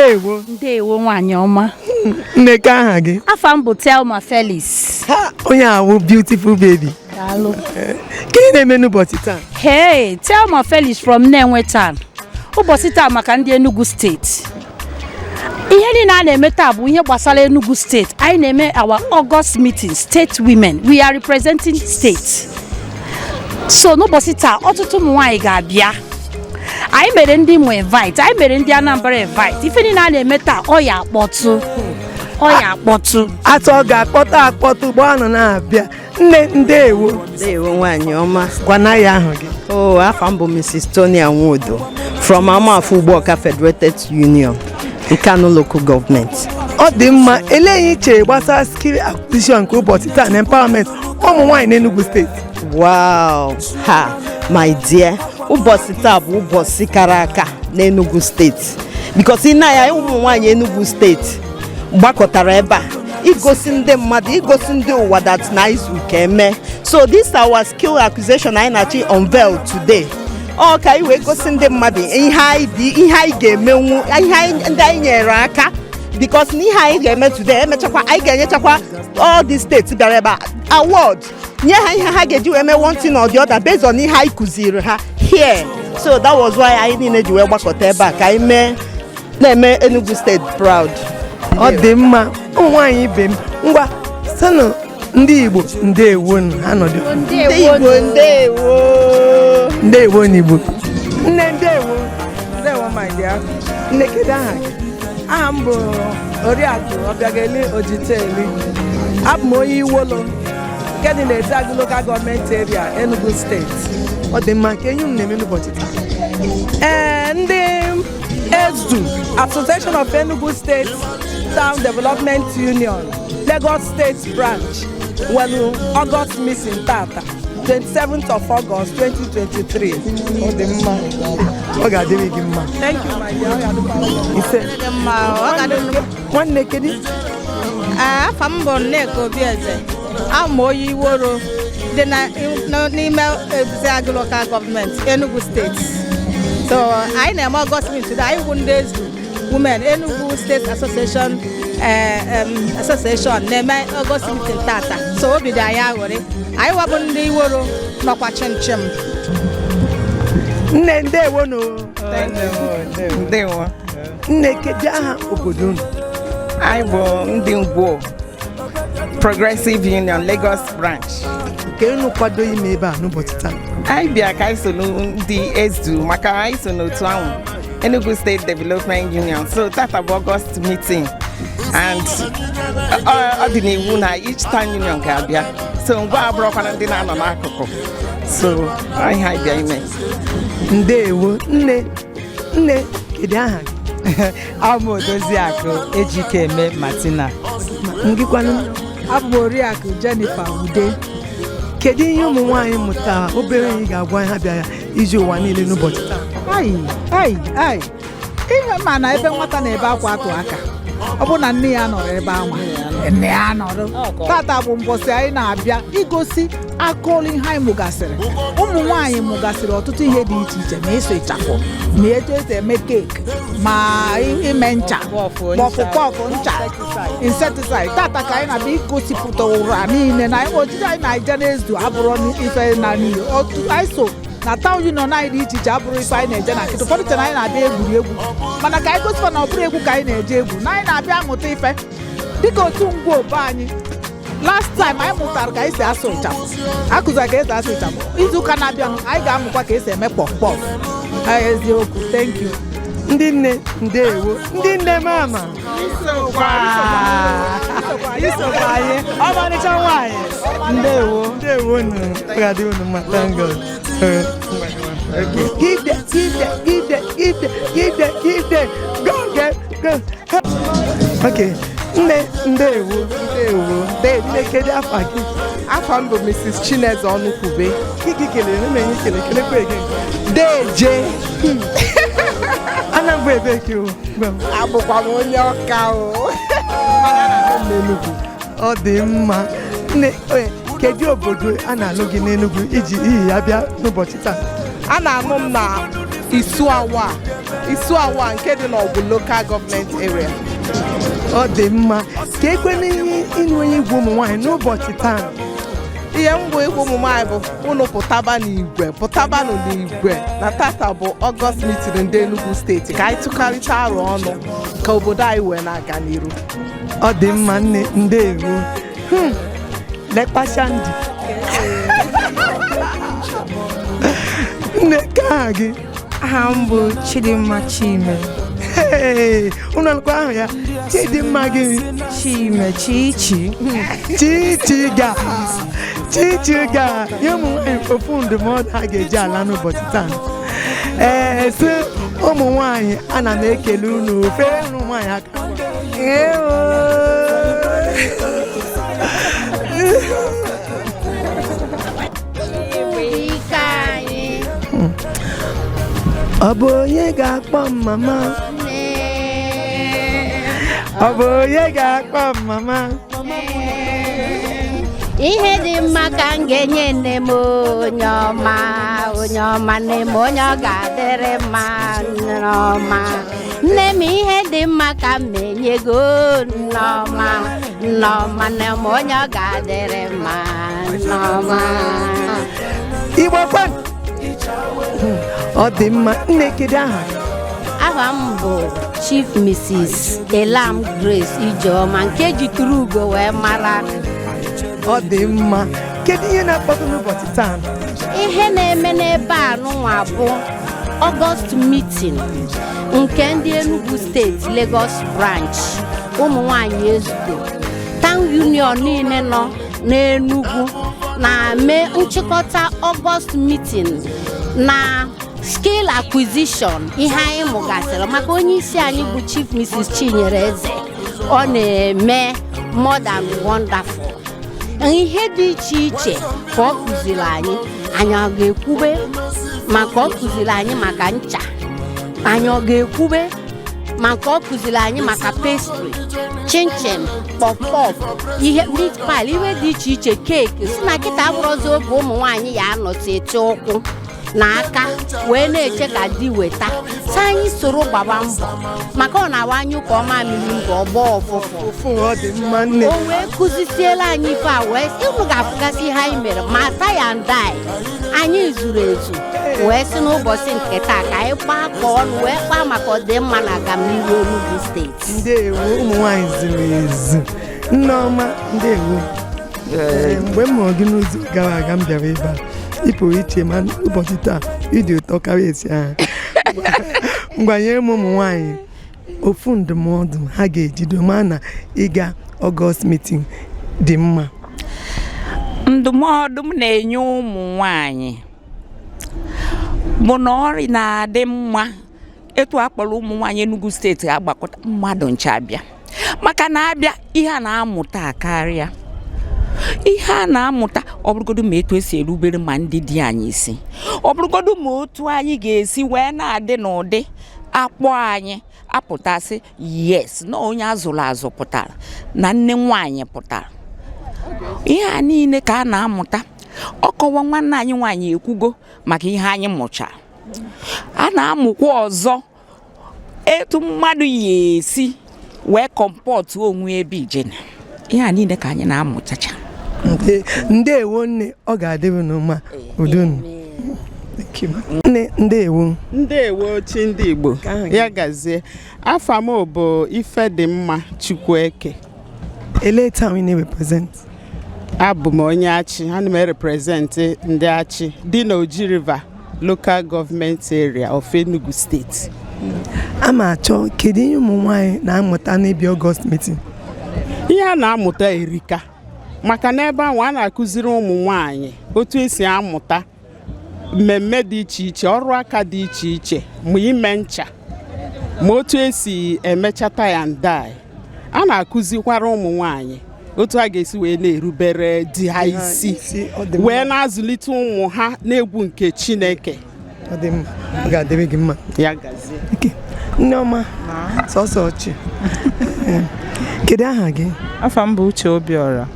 Ndewo. Ndewo, nwaanyị ọma. Nne, ka aha gị? Afa m bụ Telma Felix. Ha, onye awụ beautiful baby. Daalụ. Gịnị na-eme n'ụbọchị taa? Hey, Telma Felix from Nenwe Town. Ụbọchị taa maka ndị Enugu Steeti. Ihe niile a na-eme taa bụ ihe gbasara Enugu Steeti. Anyị na-eme our August meeting, state women. We are representing state. So n'ụbọchị taa, ọtụtụ ụmụ nwaanyị ga-abịa. Anyị mere ndị Imo invite, anyị mere ndị Anambra invite. Ife niile a na-eme taa, ọ ya akpọtụ. Ọ ya akpọtụ. Atọ ga-akpọtụ akpọtụ mgbe ọ nọ na-abịa. Nne, ndewo. Ndewo, nwaanyị ọma. Gwana ya ahụ gị. Oh, afa m bụ Mrs. Tony Anwodo from Amafu Ugboka Federated Union, Nkanu Local Government. Ọ dị mma. Elee ihe i chere gbasara skill acquisition nke ụbọchị taa na empowerment ụmụ nwaanyị n'Enugu Steeti? Wow, ha, my dear, ụbọchị taa bụ ụbọchị kara aka n'Enugu Steeti because ị na ya ụmụ nwaanyị Enugu Steeti gbakọtara ebe a igosi ndị mmadụ, igosi ndị ụwa that na izu ka eme. So this our skill acquisition anyị na-achị unveil today, ọ ka anyị wee gosi ndị mmadụ ihe anyị dị, ihe anyị ga-emenwu, ihe anyị ndị anyị nyere aka, because na ihe anyị ga-eme today, emechakwa, anyị ga-enyechakwa all the states bịara ebe a award, nye ha ihe ha ga-eji wee mee one thing or the other based on ihe anyị kụziri ha here. So that was why anyị niile ji wee gbakọta ebe a ka anyị mee na-eme Enugu State proud. Ọ dị mma. Ụmụ nwaanyị ibe m, ngwa, sịnụ ndị Igbo ndewo nụ. Ha nọdụ. Ndị Igbo, ndewo. Ndewo n'Igbo. Nne, ndewo. Ndewo, my dear. Nne, kedu aha gị? Aha m bụ Oriakụ Ọbịageli Ojiteli. Abụ m onye Iwolo nke dị n'Ezeagu Local Government Area, Enugu Steeti. Ọ dị mma. Ka enyi m na-eme n'ụbọchị taa? Ee, ndị ESDU, Association of Enugu State Town Development Union, Lagos State Branch, nwere August meeting tata, 27th of August 2023. Ọ dị mma, ọ ga-adịrị gị mma. Thank you, my dear. Ọ ga-adịkwa mma. Ise. Nwanne, kedu? Ee, afa m bụ Nneka Obieze. Abụ m onye Iworo dị n'ime Ezeagu Local Government, Enugu Steeti. So anyị na-eme August meeting today. Anyị bụ ndị ESDU Women Enugu State Association Association na-eme August meeting tata. So obi dị anyị aghụrị. Anyị wabụ ndị Iworo nọkwa chimchim. Nne, ndewo nụ. Ndewo. Nne, kedu aha obodo unu? Anyị bụ ndị Ngwo Progressive Union, Lagos Branch. Nke unu kwado ime ebe a n'ụbọchị taa? Anyị bịa ka anyị so ndị ESDU maka anyị so n'otu ahụ, Enugu State Development Union. So tata bụ August meeting and ọ dị n'iwu na each town union ga-abịa. So ngwa, abụrụkwana ndị na-anọ n'akụkụ. So ọ ihe anyị bịa ime. Ndewo, nne. Nne, kedu aha gị? Abụ m Odoziakụ Ejikeme Martina. Ngịkwanụ? Abụ m Oriakụ Jennifer Ude. Kedu ihe ụmụ nwaanyị mụtara, obere ihe ị ga-agwa ha bịara iji ụwa niile n'ụbọchị taa? Ai ai ai, ihe ma na ebe nwata na-ebe akwa atụ aka, ọ bụ na nne ya nọrọ ebe anwa nne ya nọrọ. Tata bụ mbọsị anyị na-abịa igosi akọọlụ ihe anyị mụgasịrị. Ụmụ nwaanyị mụgasịrị ọtụtụ ihe dị iche iche, ma ịsụ ịchafụ, ma etu esi eme cake, ma ime ncha, puff puff, ncha, insecticide. Tata ka anyị na-abịa igosipụta ụra niile na ojiji anyị na-eje n'ezu abụrụ ife na n'iyi otu anyị so na town union anyị dị iche iche, abụrụ ife anyị na-eje na nkịtị. Ụfọdụ chere na anyị na-abịa egwuregwu, mana ka anyị gosipụta na ọ bụrụ egwu ka anyị na-eje egwu, na anyị na-abịa amụta ife dịka otu ngwa obe anyị. Last time anyị mụtara ka anyị si asụ ịchafụ, akụziri ka esi asụ ịchafụ. Izu ụka na-abịanụ, anyị ga-amụkwa ka esi eme puff puff. Eziokwu, thank you. Ndị nne, ndewo. Ndị nne mama. Isokwa anyị, ọmarịcha nwaanyị, ndewo. Ndewo nụ. Ọ ga-adị unu mma. Thank God. Give them, give them, give them, give them, give them, give them. Go, go, go. Okay. Nne, ndewo. Ndewo. Nne, kedu afa gị? Afọ m bụ Mrs. Chineze Ọnụkwube. Gị kelere nne, enye kele, kelekwa again. Deje. Ana mbụ ebe ka o gwa m. Abụkwa m onye Ọka o. Mana na m n'Enugu. Ọ dị mma. Nne, kedu obodo a na-alụ gị n'Enugu iji ihi ya bịa n'ụbọchị taa? A na-anụ m na Isuawa. Isuanwa nke dị n'Ọgwụ Local Government Area. Ọ dị mma. Ka ekwe n'ihe ịnụ onye igwe ụmụ nwaanyị n'ụbọchị taa. Ihe mbụ ịgwa ụmụ nwaanyị bụ unu pụtaba n'igwe, pụtabanụ n'igwe na tata bụ August meeting ndị Enugu Steeti, ka anyị tụkarịta arụ ọnụ ka obodo anyị wee na-aga n'iru. Ọ dị mma nne, ndewo. Lekpacha ndị nne ka aha gị? Aha m bụ Chidimma Chime. Hey, unu alụkwa ahụ ya Chidimma gị? Chime Chichi. Chichi ga Chichi ga nye ụmụ nwaanyị ofu ndụmọdụ ha ga-eji ala n'ụbọchị taa. Ee, sị ụmụ nwaanyị, ana m ekele unu, fee ụmụ nwaanyị aka. Ewo. Ọ bụ onye ga-akpọ m mama? Ọ bụ onye ga-akpọ m mama? Ihe dị mma ka m ga-enye nne m, onye ọma, onye ọma, nne m, onye ọ ga-adịrị mma, nneọma, nne m, ihe dị mma ka m na-enye go, nneọma, nneọma, nne m, onye ọ ga-adịrị mma, nneọma. Igbo kwen! Ọ dị mma nne, kedu aha gị? Aha m bụ Chief Mrs. Elam Grace Ijeọma nke jitụrụ ugo wee mara. Ọ dị mma. Kedu ihe na-akpọtụ n'ụbọchị taa? Ihe na-eme n'ebe a nụnwa bụ August meeting nke ndị Enugu Steeti Lagos branch, ụmụ nwanyị ezute town union niile nọ n'Enugu na-eme nchịkọta August meeting na skill acquisition, ihe anyị mụgasịrị maka onye isi anyị bụ Chief Mrs. Chinyere Eze. Ọ na-eme more than wonderful. Ihe dị iche iche ka ọ kụziri anyị. Anyị ọ ga-ekwube maka ọ kụziri anyị maka ncha, anyị ọ ga-ekwube maka ọ kụziri anyị maka pastry, chinchin, pọpọf, ihe meat pie, ihe dị iche iche, keeki, si na kịta abụrụzi oge ụmụ nwaanyị ya anọsi ete ụkwụ na aka wee na-eche ka di weta, si anyị soro gbaba mbọ maka ọ na-awa anyị ụka ọma mmiri mbọ ọgbọ ọfụfụ. Ọ dị mma nne. O wee kụzisiela anyị ife a wee sị unu ga-afụgasị ihe anyị mere ma tie and dye anyị zuru ezu, wee sị n'ụbọchị nke taa ka anyị gbaa aka ọnụ wee kpaa maka ọdịmma na agamnihu Enugu Steeti. Ndewo ụmụ nwaanyị zuru ezu. Nneọma, ndewo. Mgbe m hụrụ gị n'izu gara aga m bịara ebe a, ị pụrụ iche, ma ụbọchị taa ị dị ụtọ karịa esi aha. Ngwa, nyere m ụmụ nwaanyị ofu ndụmọdụ ha ga-ejido ma na ịga August meeting dị mma. Ndụmọdụ m na-enye ụmụ nwanyị bụ na ọrị na-adị mma etu a kpọrọ ụmụ nwaanyị Enugu Steeti agbakọta mmadụ ncha abịa, maka na abịa ihe a na-amụta karịa ihe a na-amụta. Ọ bụrụgodu ma etu esi erubere ma ndị dị anyị isi, ọ bụrụgodu ma otu anyị ga-esi wee na-adị n'ụdị akpọ anyị apụtasị, yes, na onye azụrụ azụ pụtara na nne nwaanyị pụtara. Ihe a niile ka a na-amụta. Ọkọwa nwanne anyị nwaanyị ekwugo maka ihe anyị mụchara. A na-amụkwa ọzọ etu mmadụ ya esi wee comport onwe ebe ijena. Ihe a niile ka anyị na-amụchacha. Ndewo nne, ọ ga-adịrị unu mma, udunu. Nne, ndewo. Ndewo chi ndị Igbo, ya gazie. Afa m bụ Ifedimma Chukwueke. Elee town ị na-represent? Abụ m onye Achị, ana m represent ndị Achị dị na Oji River Local Government Area of Enugu State. A ma achọ, kedu ihe ụmụ nwaanyị na-amụta n'ịbịa August meeting? Ihe a na-amụta erika, maka na ebe ahụ a na-akụziri ụmụ nwanyị otu esi amụta mmemme dị iche iche, ọrụ aka dị iche iche, ma ime ncha, ma otu esi emecha tie and dye. A na-akụzikwara ụmụ nwanyị otu a ga-esi wee na-erubere di ha isi, wee na-azụlite ụmụ ha n'egwu nke Chineke. Ọ dị mma, ọ ga-adịrị gị mma. Ya gazie. Nneọma, sọsọ ọchị. Kedu aha gị? Afa m bụ Uche Obiora.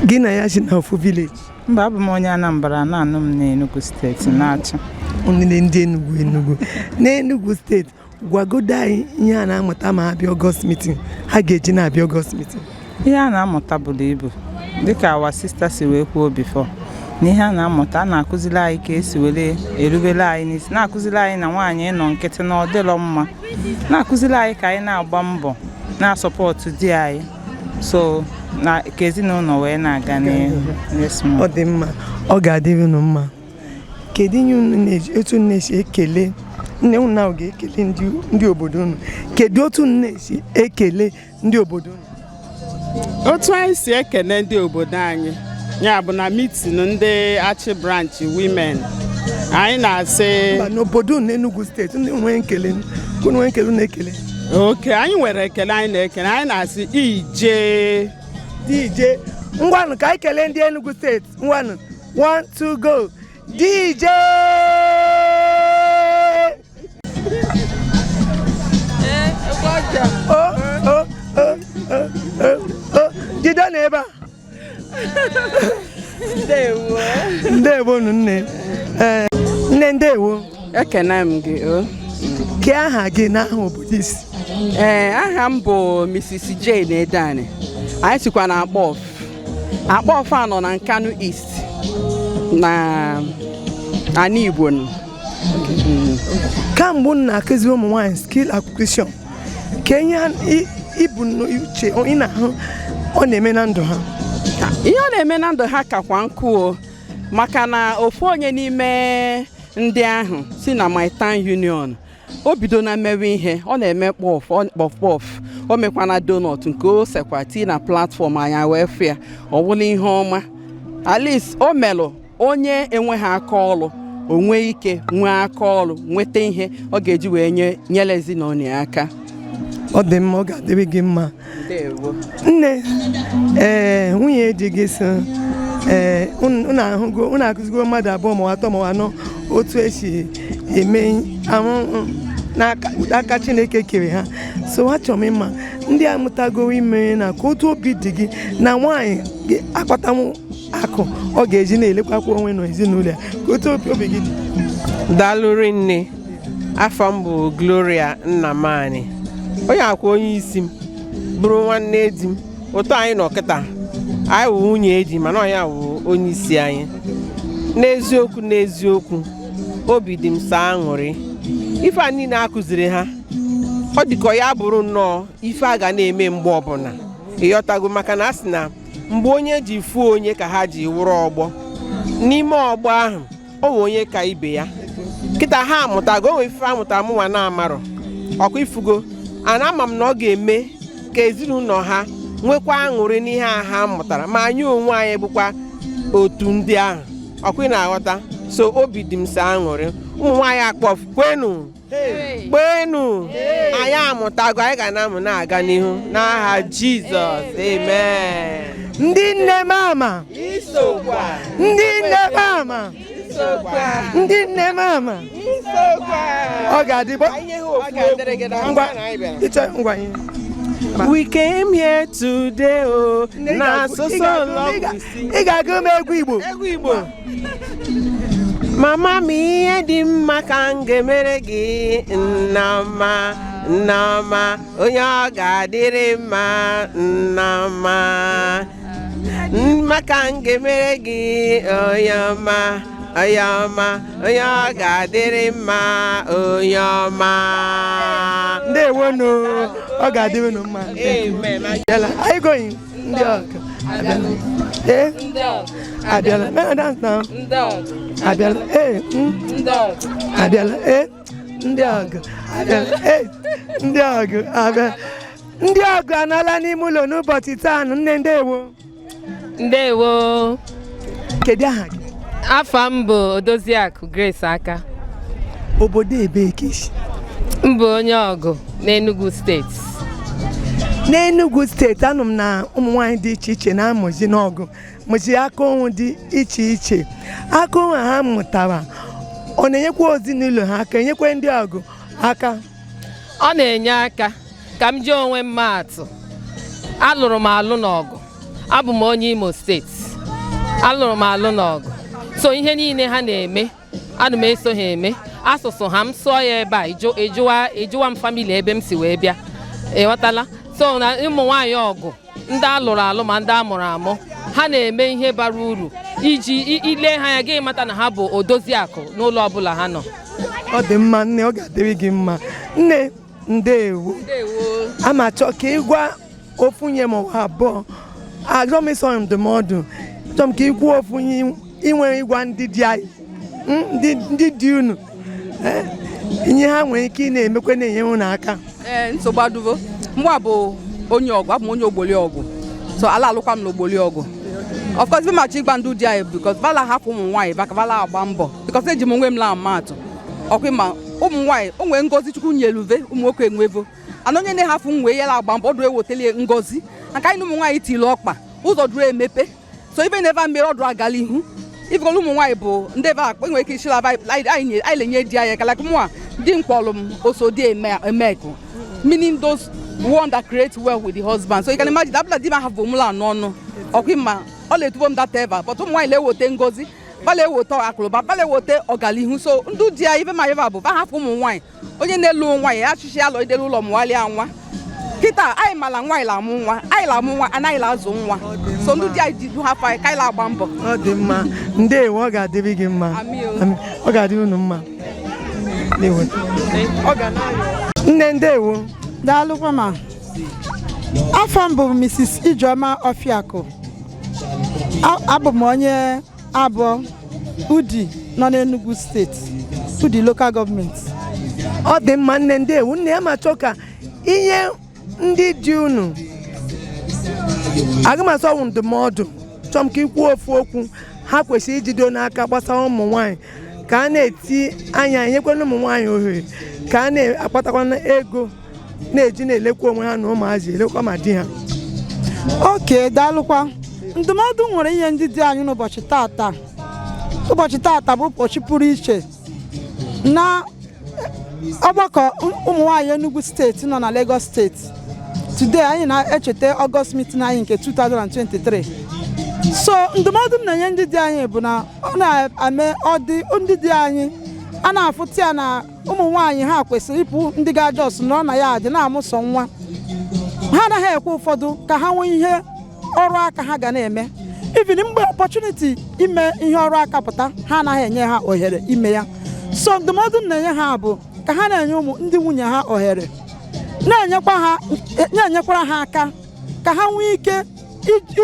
Gị na ya si na ofu village? Mba, abụ m onye Anambra, na-anụ m n'Enugu Steeti na-achị. Ndị Enugu, Enugu n'Enugu Steeti, gwagodo anyị ihe a na-amụta ma ha bịa August meeting, ha ga-eji na-abịa August meeting. Ihe a na-amụta buru ibu, dịka our sister si wee kwuo before, na ihe a na-amụta, a na-akụziri anyị ka esi were erubere anyị n'isi, na-akụziri anyị na nwaanyị ịnọ nkịtị na ọ dịrọ mma, na-akụziri anyị ka anyị na-agba mbọ na-asupport di anyị, so na ka ezinụlọ wee na-aga n'ihu. Yes, ma'am. Ọ dị mma, ọ ga-adịrị unu mma. Kedu ihe unu na-eji, etu unu na-esi ekele nne unu ahụ ga-ekele ndị obodo unu? Kedu otu unu na-esi ekele ndị obodo unu? Otu anyị si ekene ndị obodo anyị, ya bụ na meeting ndị Achị branch women, anyị na-asị Mba, n'obodo unu n'Enugu Steeti, unu nwee nkele, unu nwee nkele, unu ekele. Oke, anyị nwere ekele anyị na-ekele. Anyị na-asị ije. DJ, ngwanụ, ka anyị kelee ndị Enugu Steeti. Ngwanụ, 1 2 go, DJ! O o o o o o, jide na ebe a. Ndewo. Ndewo nụ nne. Ee, nne, ndewo. Ekene m gị o. Kee aha gị n'aha obodo isi? Ee, aha m bụ Mrs. Jane Edani. Anyị sikwa na Akpọf. Akpọf a nọ na Nkanu East na ana Igbo nọ. Kamgbe unu na-akụziri ụmụ nwaanyị skill acquisition, ka ihe ibu n'uche ị na-ahụ ọ na-eme na ndụ ha? Ihe ọ na-eme na ndụ ha kakwa nkụ o, maka na ofu onye n'ime ndị ahụ si na my town union, o bido na mmewe ihe ọ na-eme, kpọf kpọf kpọf, o mekwana donut nke o sekwa tii na platform anyị wee fụ ya, ọ bụla ihe ọma. At least o melụ onye enweghị aka ọlụ, o nwee ike nwee aka ọlụ, nweta ihe ọ ga-eji wee nye nyere ezinụlọ ya aka. Ọ dị mma, ọ ga-adịrị gị mma. Ndewo. Nne, ee, nwunye di gị so, ee, unu ahụgo unu akụzigo mmadụ abụọ ma atọ ma anọ otu esi eme ahụ n'aka aka Chineke kere ha. So achọrọ m ịma, ndị amụtago ime na ka otu obi dị gị na nwaanyị akpatanwu akụ ọ ga-eji na-elekwakwa onwe na ezinụlọ ya, ka otu obi gị dị? Daalụ rinne. Afọ m bụ Gloria Nnamani, onye akwa onye isi m bụrụ nwanne di m. Ụtọ anyị nọ kịta, anyị wụ nwunye di, mana ọ ya wụ onye isi anyị. N'eziokwu n'eziokwu, obi dị m sọ aṅụrị. Ife a niile a kụziri ha, ọ dịka ya bụrụ nnọọ ife a ga na-eme mgbe ọbụla, ịghọtago? Maka na a sị na mgbe onye ji fuo onye ka ha ji wụrụ ọgbọ, n'ime ọgbọ ahụ o nwe onye ka ibe ya. Kịta ha amụtago, o nwe ife amụta mụnwa na-amarọ ọkwa ifugo ana. Ama m na ọ ga-eme ka ezinụlọ ha nwekwa aṅụrị n'ihe a ha mụtara, ma anyị onwe anyị bụkwa otu ndị ahụ ọkwa ị na-aghọta. So obi dị m sọ aṅụrị. Ụmụ nwaanyị Akpọf, kwenu kwenu, anyị amụtago, anyị ga na-amụ na-aga n'ihu n'aha Jizọs, amen. Ndị nne m ama, ndị nne m ama, ndị nne m ama, ọ ga-adị. Ngwa, ịchọ ngwa ihe. We came here today, oh, na so so love we see. Ị ga-agụ m egwu Igbo. Egwu Igbo. Mama m, ihe dị mma ka m ga-emere gị. Nnama, Nnama, onye ọ ga-adịrị mma. Nnama, mma ka m ga-emere gị. Onye ọma, onye ọma, onye ọ ga-adịrị mma, onye ọma. Ndewonu, ọ ga-adịrị unu mma. Amen. Abịala. Are you going? Ndị ọgụ abịala. Ee, abịala. Make I dance now. Abịala. Ee, abịala. Ee, ndị ọgụ abịala. Ee, ndị ọgụ abịala. Ndị ọgụ anọla n'ime ụlọ n'ụbọchị taa. Nne, ndewo. Ndewo. Kedu aha gị? Afa m bụ Odoziakụ Grace Aka. Obodo ebee ka isi? M bụ onye ọgụ n'Enugu Steeti. N'Enugu Steeti, anụ m na ụmụ nwaanyị dị iche iche na-amụzi n'ọgụ, mụzi aka ọnwụ dị iche iche. Aka ọnwụ ha mụtara, ọ na-enyekwa ezinụlọ ha aka, enyekwa ndị ọgụ aka? Ọ na-enye aka. Ka m ji onwe m maa atụ, alụrụ m alụ n'ọgụ, abụ m onye Imo Steeti, alụrụ m alụ n'ọgụ, so ihe niile ha na-eme Ana m eso ha eme asụsụ ha. M sụọ ya ebe a, ịjụwa m family ebe m si wee bịa. Ịghọtala? So na ụmụ nwaanyị Ọgụ, ndị alụrụ alụ ma ndị amụrụ amụ, ha na-eme ihe bara uru. Iji ile ha anya, gị mata na ha bụ odozi akụ n'ụlọ ọbụla ha nọ. Ọ dị mma, nne. Ọ ga-adịrị gị mma, nne. Ndewo. A ma chọọ ka ị gwa ofu nye ma ọ bụ abụọ. Achọ m ịsọ ndụmọdụ. Achọ m ka ị kwuo ofu nye ị nwere ịgwa ndị di anyị, ndị di unu, ihe ha nwere ike ị na-emekwa na-enyere unu aka. Ee, nsogbu adụvo. Mgbe bụ onye Ọgụ, abụ m onye Ogboli Ọgụ, so ala alụkwa m n'Ogboli Ọgụ. Of course, be machi ịgba ndị di anyị, because vala hapụ ụmụ nwaanyị baka vala agba mbọ, because eji m onwe m la ama atụ ọkwa ma ụmụ nwaanyị o nwee ngozi Chukwu nyeluve ụmụ nwoke enwevo ana. Onye na-ehafụ m wee yala agba mbọ ọdụ ewotelie ngozi maka anyị na ụmụ nwaanyị tili ọkpa ụzọ duru emepe. So ife na-eve mere ọdụ agala ihu ifegolu. Ụmụ nwaanyị bụ ndị ebe akpa nwere ike ishila anyị na-enye di anyị aka. Like mụa, di m kpọrọ m osodi emeku, meaning those one that create wealth with the husband. So you can imagine that di m ahafụ mụla anụ ọnụ ọkwa ma ọ na-etubo m that ever. But ụmụ nwaanyị na-ewote ngozi, bala ewote akụrụba, bala ewote ọganihu. So ndị di ya, ife ma ife bụ ba hapụ ụmụ nwaanyị. Onye na-elu nwaanyị ya achịchị alọ idelu ụlọ mụghalịa nwa. Kịta anyị mala nwaanyị la-amụ nwa, anyị la-amụ nwa, anaghị la-azụ nwa. So ndị di anyị ji du hapụ anyị ka anyị la-agba mbọ. Ọ dị mma, ndewo. Ọ ga-adịrị gị mma. Amị. Ọ ga-adịrị unu mma. Ndewo. Ọ ga na-ayọ. Nne, ndewo. Daalụkwa ma. Afọ m bụ Mrs. Ijeọma Ofiakụ. Abụ m onye abụọ Udi nọ n'Enugu Steeti, Udi Local Government. Ọ dị mma, nne. Ndewo, nne. Ya ma chọọ ka ihe ndị dị unu aga m asọ ọwụ ndụmọdụ. Chọọ m ka ikwu ofu okwu ha kwesịrị ijido n'aka gbasara ụmụ nwanyị, ka a na-eti anya nyekwana ụmụ nwanyị ohere ka a na-akpatakwana ego na-eji na-elekwa onwe ha na ụmụazị, elekwa ma di ha. Oke, daalụkwa. Ndụmọdụ nwere ihe ndị dị anyị n'ụbọchị tata. Ụbọchị tata bụ ụbọchị pụrụ iche na ọgbakọ ụmụ nwaanyị Enugu Steeti nọ na Lagos Steeti. Today anyị na-echeta August meeting anyị nke 2023. So ndụmọdụ m na-enye ndị dị anyị bụ na ọ na-eme ọ dị ndị dị anyị a na-afụta ya na ụmụ nwaanyị ha kwesịrị ịpụ ndị ga-ajọs nọrọ na ya dị na-amụsọ nwa. Ha anaghị ekwe ụfọdụ ka ha nwee ihe ọrụ aka ha ga na-eme. Even mgbe opportunity ime ihe ọrụ aka pụta, ha anaghị enye ha ohere ime ya. So ndụmọdụ m na-enye ha bụ ka ha na-enye ụmụ ndị nwunye ha ohere, na-enyekwa ha, na-enyekwara ha aka ka ha nwee ike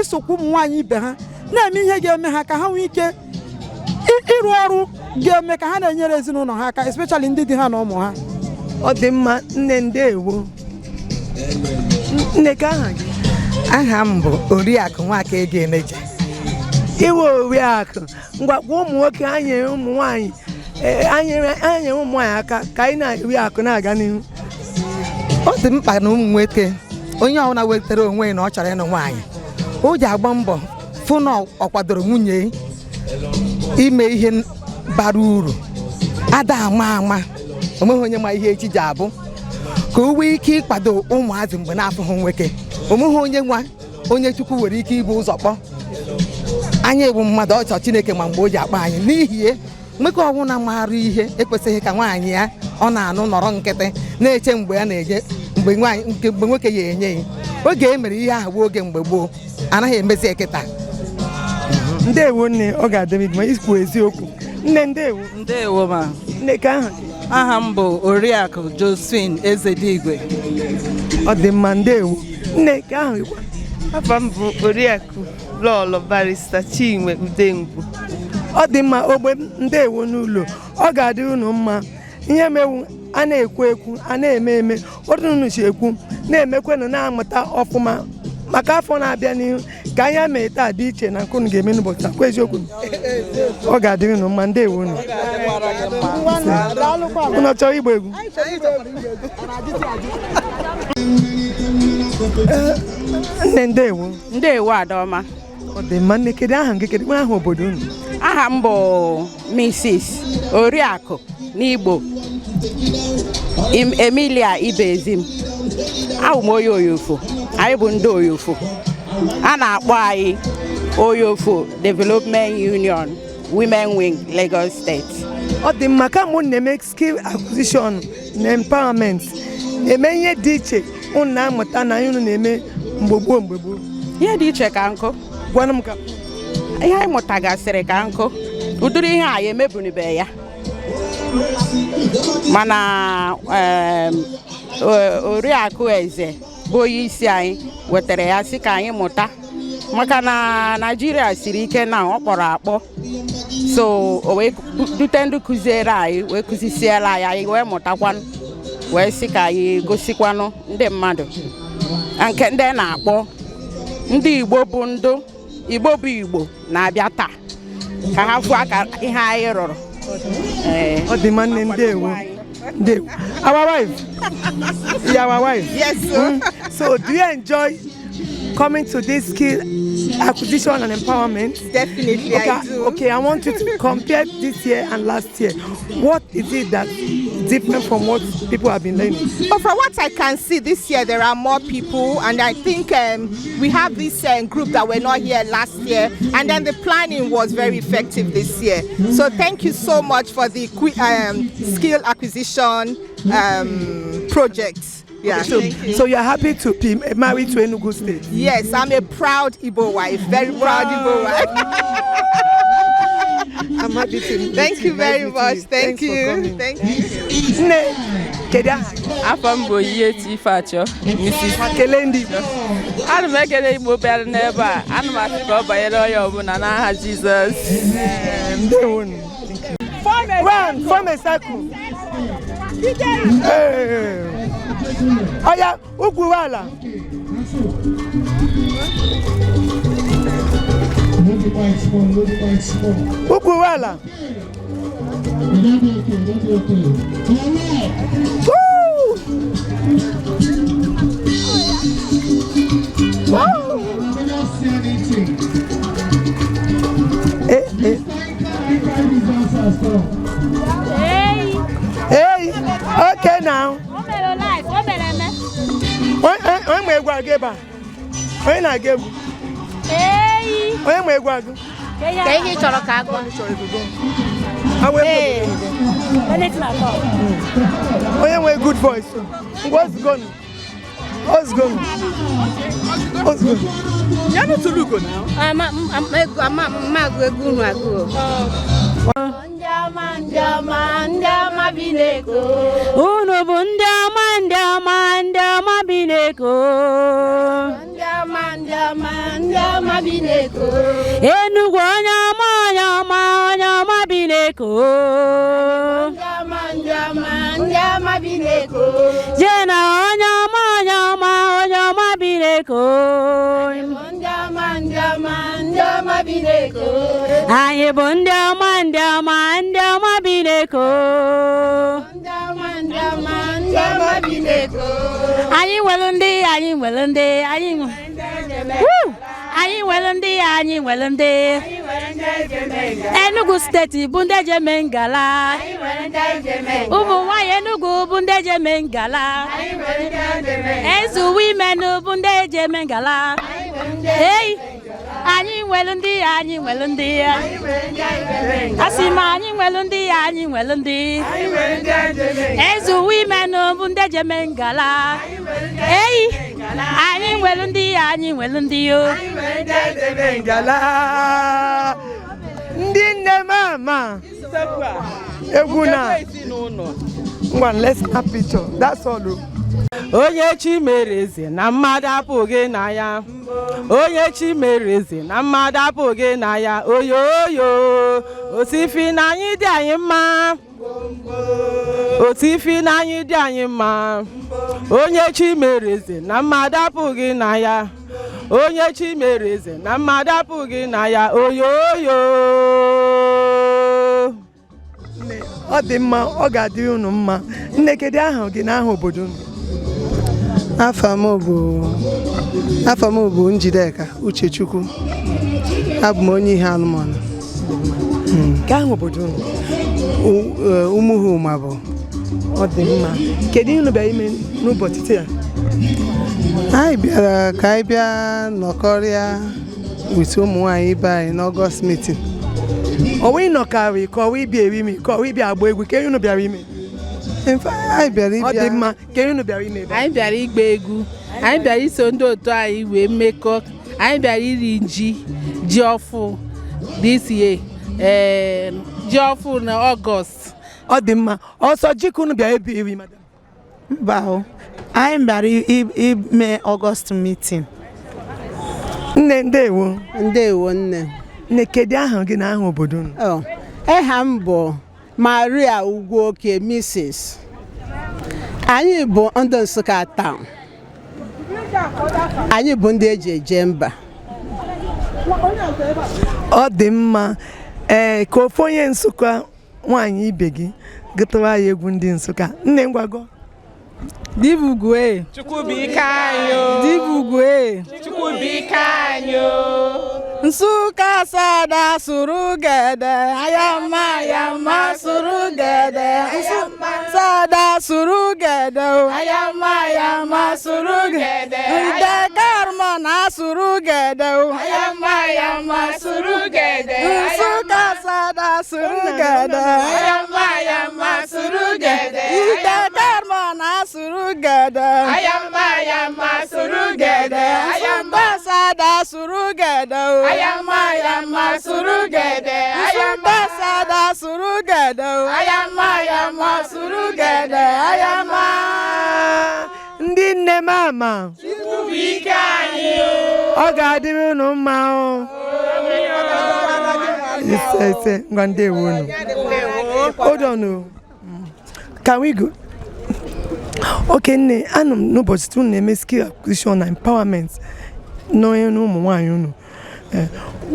isokwa ụmụ nwaanyị ibe ha na-eme ihe ga-eme ha ka ha nwee ike ịrụ ọrụ ga-eme ka ha na-enyere ezinụlọ ha aka, especially ndị di ha na ụmụ ha. Ọ dị mma, nne. Ndewo, nne. Ka aha gị? Aha m bụ Oriakụ Nwaka Ego Emeje. Iwe oriakụ, ngwa gwa ụmụ nwoke anyị nyere ụmụ nwaanyị, anyị nyere ụmụ nwaanyị aka ka anyị na-eri akụ na-aga n'ihu. Ọ dị mkpa na ụmụ nwoke, onye ọbụla wetara onwe ya na ọ chọrọ ịnụ nwaanyị, o ji agba mbọ fụ na ọ kwadoro nwunye ime ihe bara uru. Ada ama ama, onweghị onye ma ihe echi ji abụ, ka o nwee ike ịkwado ụmụazị mgbe na-afụghị nwoke. Onweghị onye nwa onye Chukwu nwere ike ibu ụzọ kpọ anyị bụ mmadụ ọchọ Chineke ma mgbe o ji akpọ anyị. N'ihi ya, nwoke ọbụla maara ihe ekwesịghị ka nwaanyị ya ọ na-anụ nọrọ nkịtị na-eche mgbe ya na-eje, mgbe nwaanyị nke mgbe nwoke ya enye ya. Oge e mere ihe ahụ bụ oge mgbe gboo, anaghị emezi ya kịta. Ndewo, nne. Ọ ga-adịrị gị mma. Ikwu eziokwu, nne. Ndewo. Ndewo ma. Nne, ka aha gị? Aha m bụ Oriakụ Josephine Ezedigwe. Ọ dị mma, ndewo, nne. Ka aha gị kwa? Afa m bụ Oriakụ Lọlọ Barrister Chinwe Udengwu. Ọ dị mma. Ogbe, ndewo n'ụlọ. Ọ ga-adị unu mma. Ihe mewu a na-ekwu ekwu, a na-eme eme, otu unu si ekwu na-emekwenụ na-amụta ọfụma maka afọ na-abịa n'ihu, ka anya mee taa dị iche na nke unu ga-eme n'ụbọchị taa. Kwa eziokwu, ọ ga-adịrị unu mma. Ndewo unu. Unu chọrọ ịgba egwu? Ee, nne, ndewo. Ndewo, Adaọma. Ọ dị mma, nne. Kedu aha gị? Kedu aha obodo unu? Aha m bụ Mrs. Oriakụ n'Igbo Emilia Ibezim. Abụ m onye Oyofo. Anyị bụ ndị Oyofo. A na-akpọ anyị Oyofo Development Union Women Wing, Lagos State. Ọ dị mma. Kamgbe unu na-eme skill acquisition na empowerment, eme ihe dị iche unu na-amụta na ihe unu na-eme mgbe gboo, mgbe gboo? Ihe dị iche ka nkụ. Gwanụ m ka. Ihe anyị mụtagasịrị ka nkụ. Ụdịrị ihe a ya emebunibe ya, mana Oriakụ Eze bụ onye isi anyị wetara ya, sị ka anyị mụta, maka na Naijiria siri ike na ọ kpọrọ akpọ. So o wee dute ndị kụziere anyị, wee kụzisiere anyị, anyị wee mụtakwanụ, wee sị ka anyị gosikwanụ ndị mmadụ nke ndị na-akpọ ndị Igbo bụ ndụ Igbo bụ Igbo na-abịa taa, ka ha fụ aka ihe anyị rụrụ. Ee. Ọ dị mma, nne, ndewo, ndewo. Our wife, you are our wife? Yes, sir. So do you enjoy coming to this skill acquisition and empowerment? Definitely, I do. Okay, I want you to compare this year and last year. What is it that's different from what people have been learning? But from what I can see this year, there are more people, and I think we have this group that were not here last year, and then the planning was very effective this year. So thank you so much for the skill acquisition project. Yeah. So, Thank you. so you're happy to be married to Enugu State? Yes, I'm a proud Igbo wife, very proud Igbo wife. I'm happy to meet Thank you. Nice very meeting much. you. Thank Thanks for you. coming. Thank you. Nne, kedu aha gị? Afọ m bụ Oyiyechi Ifeachọ, Mrs. Kelee ndị Igbo. Ana m ekele Igbo bịara n'ebe a. Ana m asị ka ọ banyere onye ọbụla n'aha Jizọs. Ndewonu. Run, form a circle. Hey. Oya, ukwu ala. Ukwu ala. Woo! Woo! Eh, eh. Hey. Hey, okay now. O mere live, o mere eme. Onye ma egwu agụ ebe a? Onye na-agụ egwu? Hey. Onye ma egwu agụ? Ka ihe ị chọrọ ka agụọ? Awa egwu. Anything at all. Onye nwe good voice. Ngwa, ozugonu. Ozugonu. Ozugonu. Ama egwu ama mma agụ egwu unu agụ o. Ndị ọma, ndị ọma, ndị ọma bi n'Eko. Unu bụ ndị ọma, ndị ọma, ndị ọma bi n'Eko. Ndị ọma, ndị ọma, ndị ọma bi n'Eko. Enugwu, onye ọma, onye ọma, onye ọma bi n'Eko. Ndị ọma, ndị ọma, ndị ọma bi n'Eko. Jena, onye ọma, onye ọma, onye ọma bi n'Eko. Ndị ọma, ndị ọma, ndị ọma bi n'Eko. Anyị bụ ndị ọma, ndị ọma, ndị ọma bi n'Eko. Ndị ọma, ndị ọma, ndị ọma bi n'Eko. Anyị nwere ndị, anyị nwere ndị, anyị Woo! Anyị nwere ndị, anyị nwere ndị Enugu Steeti bụ ndị eji eme ngala. Ụmụ nwanyị Enugu bụ ndị eji eme ngala. Eze women bụ ndị eji eme ngala. Ei, anyị nwere ndị, anyị nwere ndị. Asị m, anyị nwere ndị, anyị nwere ndị. Eze women bụ ndị eji eme ngala. Ei, anyị nwere ndị, anyị nwere ndị o. Ngala. Ndị nne m ama egwu na. Ngwa, let's snap picture. That's all o. Onye chi mere eze na mmadụ apụghị na ya. Onye chi mere eze na mmadụ apụghị na ya. Oyoyo, otifi na anyị dị anyị mma, otifi na anyị dị anyị mma. Onye chi mere eze na mmadụ apụghị na ya. Onye chi mere eze na mmadụ apụghị na ya. Oyoyo. Ọ dị mma, ọ ga-adịrị unu mma. Nne, kedu aha gị na aha obodo unu? Afa m bụ Njideka Uchechukwu. Abụ m onye ihe anụmanụ. Ka aha obodo unu? Umuhuma bụ. Ọ dị mma. Kedu ihe unu bịara ime n'ụbọchị taa? Anyị bịara ka anyị bịa nọkọrịa with ụmụ nwaanyị ibe anyị n'August meeting. Ọwa ịnọkarị ka ọwa ịbịa eri ime ka ọwa ịbịa agba egwu, ka unu bịara ime? Anyị bịara Ọ ịbịa. dị mma. Ka unu bịara ime ebe a? Anyị bịara ịgba egwu, anyị bịara iso ndị otu anyị wee mmekọ, anyị bịara iri ji, ji ọfụ this year, ee, ji ọfụ na Ọgọst. Ọ dị mma. Ọsọ ji ka unu bịara ebe iri, madam? Mba o, anyị bịara ime August meeting. Nne, ndewo. Ndewo, nne. Nne, kedu aha gị na aha obodo unu? Oh, aha m bụ Maria Ugwuoke, Mrs. Anyị bụ ndị Nsụka town. Anyị bụ ndị eji eje mba. Ọ dị mma. Ee, ka ofu onye Nsụka nwaanyị ibe gị gụtara ya egwu ndị Nsụka. Nne, ngwago. Dibugwe. Chukwubuike anyị o. Dibugwe. Chukwubuike anyị o. Nsụka sada sụrụ gede, ayama ayama sụrụ gede, Nsụka sada sụrụ gede o, Ayama ayama sụrụ gede. Nde karma na sụrụ gede o, Ayama ayama sụrụ gede. Nsụka sada sụrụ gede, Ayama ayama sụrụ gede. Ide karma na sụrụ gede, Ayama ayama sụrụ gede. Nsụka sada sụrụ gede o, Ayama ayama sụrụ gede. Nsụka sada sụrụ gede o, Ayama ayama sụrụ gede. Ayama. Ndị nne m ama. Chukwubuike anyị o. Ọ ga-adịrị unu mma o. Ise, ise. Ngwa, ndewo unu. Hold on o. Can we go? Okay, nne, anọ m n'ụbọchị unu na-eme skill acquisition na empowerment n'onye na ụmụ nwaanyị unu.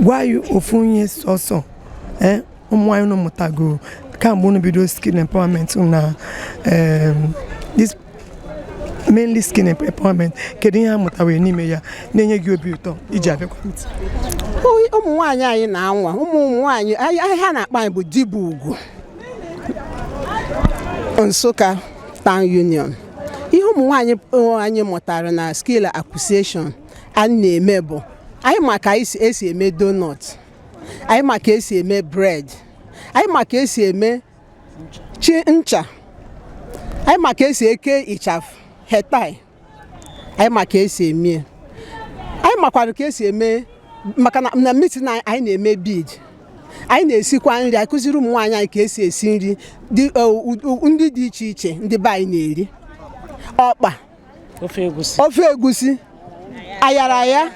Gwa anyị ofu ihe sọsọ ụmụ nwaanyị unu mụtago kamgbe unu bido skill empowerment unu na this mainly skill empowerment. Kedu ihe ha mụtawere n'ime ya na-enye gị obi ụtọ iji abịakwa meeting? Ụmụ nwaanyị anyị na-anwa ụmụ ụmụ nwaanyị anyị ha na-akpa anyị bụ Dibụ Ugwu Nsụka Town Union. Ihe ụmụ nwaanyị anyị mụtara na skill acquisition anyị na-eme bụ anyị ma ka anyị esi eme donut, anyị ma ka esi eme bread, anyị ma ka esi eme chi ncha, anyị ma ka esi eke ịchafụ hetai, anyị ma ka esi eme, anyị makwara ka esi eme maka na meeting anyị na-eme bead, anyị na-esikwa nri. Anyị kụziri ụmụ nwaanyị anyị ka esi esi nri dị ndị dị iche iche ndị be anyị na-eri: ọkpa, ofe egusi, ayaraya,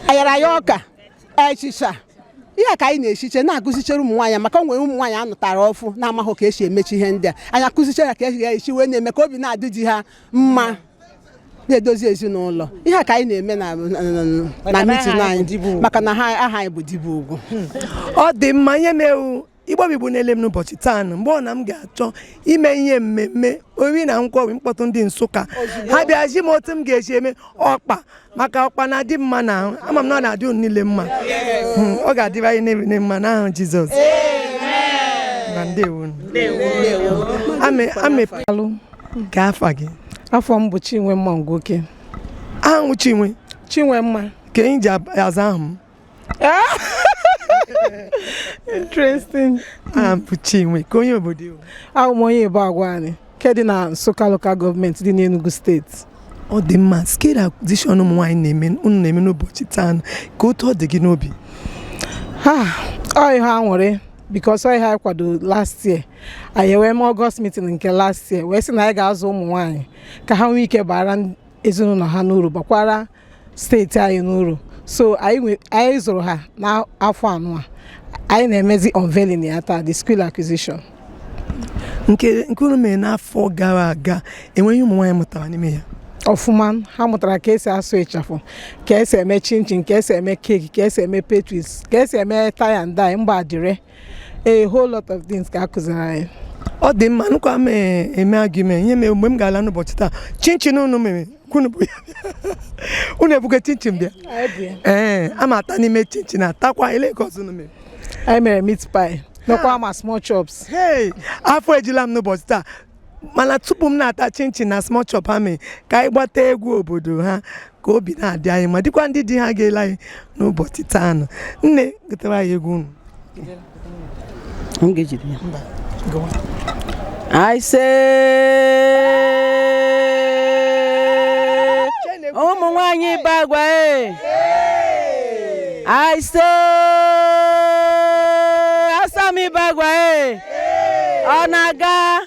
ayaraya ọka, echicha. Ihe ka anyị na-esiche na-akụzichere ụmụ nwaanyị, maka o nwere ụmụ nwaanyị anụtara ọfụ na-amaghị ka esi emechi ihe ndị a. Anyị akụzichere ha ka esi esi wee na-eme ka obi na-adị di ha mma, na-edozi ezinụlọ. Ihe a ka anyị na-eme na meeting anyị, maka na ha aha anyị bụ Dibụ Ugwu. Ọ dị mma. Ihe mewu Igbo bụ Igbo na-ele m n'ụbọchị taa nụ, mgbe ọ na m ga-achọ ime ihe mmemme ori na nkwobi, mkpọtụ ndị Nsụka ha bịa ji m otu m ga-esi eme ọkpa, maka ọkpa na-adị mma n'ahụ. Ama m na ọ na-adị unu niile mma. Ọ ga-adịrị anyị niile mma n'aha Jizọs. Na ndewo. Ame ka afa gị? Afọ m bụ Chinwe Mma Ngwoke. Ahụ Chinwe? Chinwe Mma. Ka enyi ji aza ahụ m. Interesting. Aha m bụ Chinwe. Ka onye obodo iwu? Ahụ m onye Igbo agwa anyị nke dị na Nsụka Local Government dị n'Enugu Steeti. Ọ dị mma. Skill acquisition ụmụ nwaanyị na-eme, unu na-eme n'ụbọchị taa, ka otu ọ dị gị n'obi? Ha ọ ihe aṅụrị, because ọ ihe anyị kwado last year. Anyị wee mee August meeting nke last year, wee sị na anyị ga-azụ ụmụ nwaanyị ka ha nwee ike bara ezinụlọ ha n'uru, bakwara steeti anyị n'uru. So anyị zụrụ ha n'afọ anọ a. Anyị na-emezi unveiling ya taa, the skill acquisition. Nke unu mere n'afọ gara aga, enweghị ụmụ nwaanyị mụtara n'ime ya? Ọfụma. Ha mụtara ka esi asụ ịchafụ, ka esi eme chinchin, ka esi eme keeki, ka esi eme pastries, ka esi eme tie and dye, mgba adire, a whole lot of things ka a kụziri anyị. Ọ dị mma. Nụkwa m eme argument ihe mere mgbe m ga-ala n'ụbọchị taa. Chinchin unu mere, kwunu bụ ya unu ebugo chinchin bịa? Ee, ama ata n'ime chinchin, atakwa ele ka ọzọ unu mere? Anyị mere meat pie, mekwa ma small chops. Hey, afọ ejula m n'ụbọchị taa. Mana tupu m na-ata chinchin na small chop ha mere, ka anyị gbata egwu obodo ha ka obi na-adị anyị ma dịkwa ndị di ha ga-ele anyị n'ụbọchị taa nụ. Nne, gotere anyị egwu unu. M ga-ejide ya. I say, ụmụ nwanyị Ibagwa e. I say, Asam Ibagwa e. Ọ na-aga?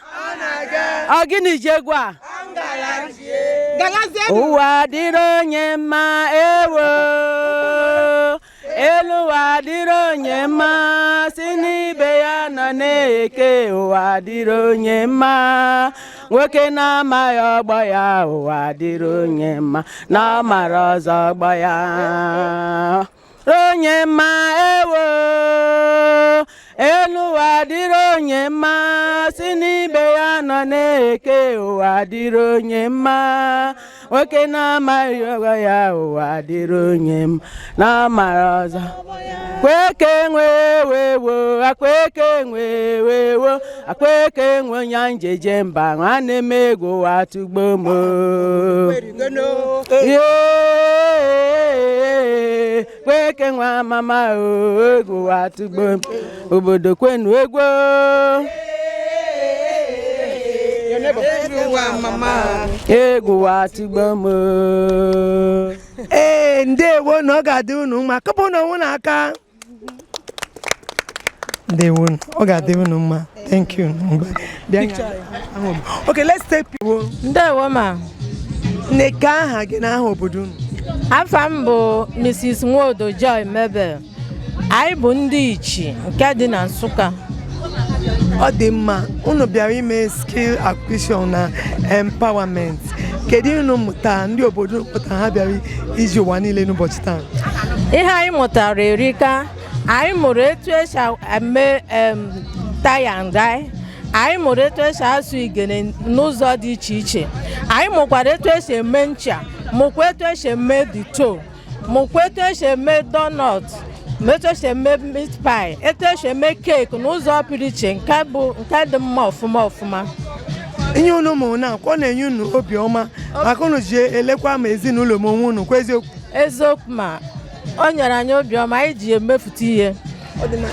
Ọ gịnị ji egwu a? Ụwa dịrị onye mma ewo. Elu ụwa dịrị onye mma si n'ibe ya nọ na-eke. Ụwa dịrị onye mma, nwoke na-amaghị ọgbọ ya. Ụwa dịrị onye mma na ọ mara ọzọ ọgbọ ya. Onye mma ewo. Elu ụwa dịrị onye mma si n'ibe ya nọ na-eke. Ụwa dịrị onye mma, nwoke na-amaghị ọgbọ ya. Ụwa dịrị onye mma na ọ mara ọzọ. Kweke nwe wewo, akweke nwe wewo, akweke nwe nya njeje mba, nwanne m egwu ụwa tugbo m. Yee, kweke nwa mama o, egwu ụwa tugbo m. Obodo kwenu egwu. Egwu ụwa tugbo m. Ee, ndewo na ọ ga-adị unu mma. Kụpụ na onwe n'aka. Ndewo, ọ ga-adị unu mma. Thank you. Bịa. Okay, let's take people. Ndewo ma. Nneka, aha gị na aha obodo unu? Afa m bụ Mrs. Nwodo Joy Mebel. Anyị bụ ndị Ichi nke dị na Nsụka. Ọ dị mma. Unu bịara ime skill acquisition na empowerment. Kedu unu mụta, ndị obodo mụta ha bịara iji ụwa niile n'ụbọchị taa? Ihe anyị mụtara erika. Anyị mụrụ etu esi eme tie and dye. Anyị mụrụ etu esi asụ igene n'ụzọ dị iche iche. Anyị mụkwara etu esi eme ncha, mụkwa etu esi eme dito, mụkwa etu esi eme donut, ma etu esi eme meat pie, etu esi eme keeki n'ụzọ pụrụ iche, nke bụ nke dị mma ọfụma ọfụma. Ihe unu mụrụ na ọ na-enye unu obiọma maka unu ji elekwa ma ezinụlọ ma onwe unu, kwa eziokwu? Eziokwu ma, o nyere anyị obiọma anyị ji emefute ihe.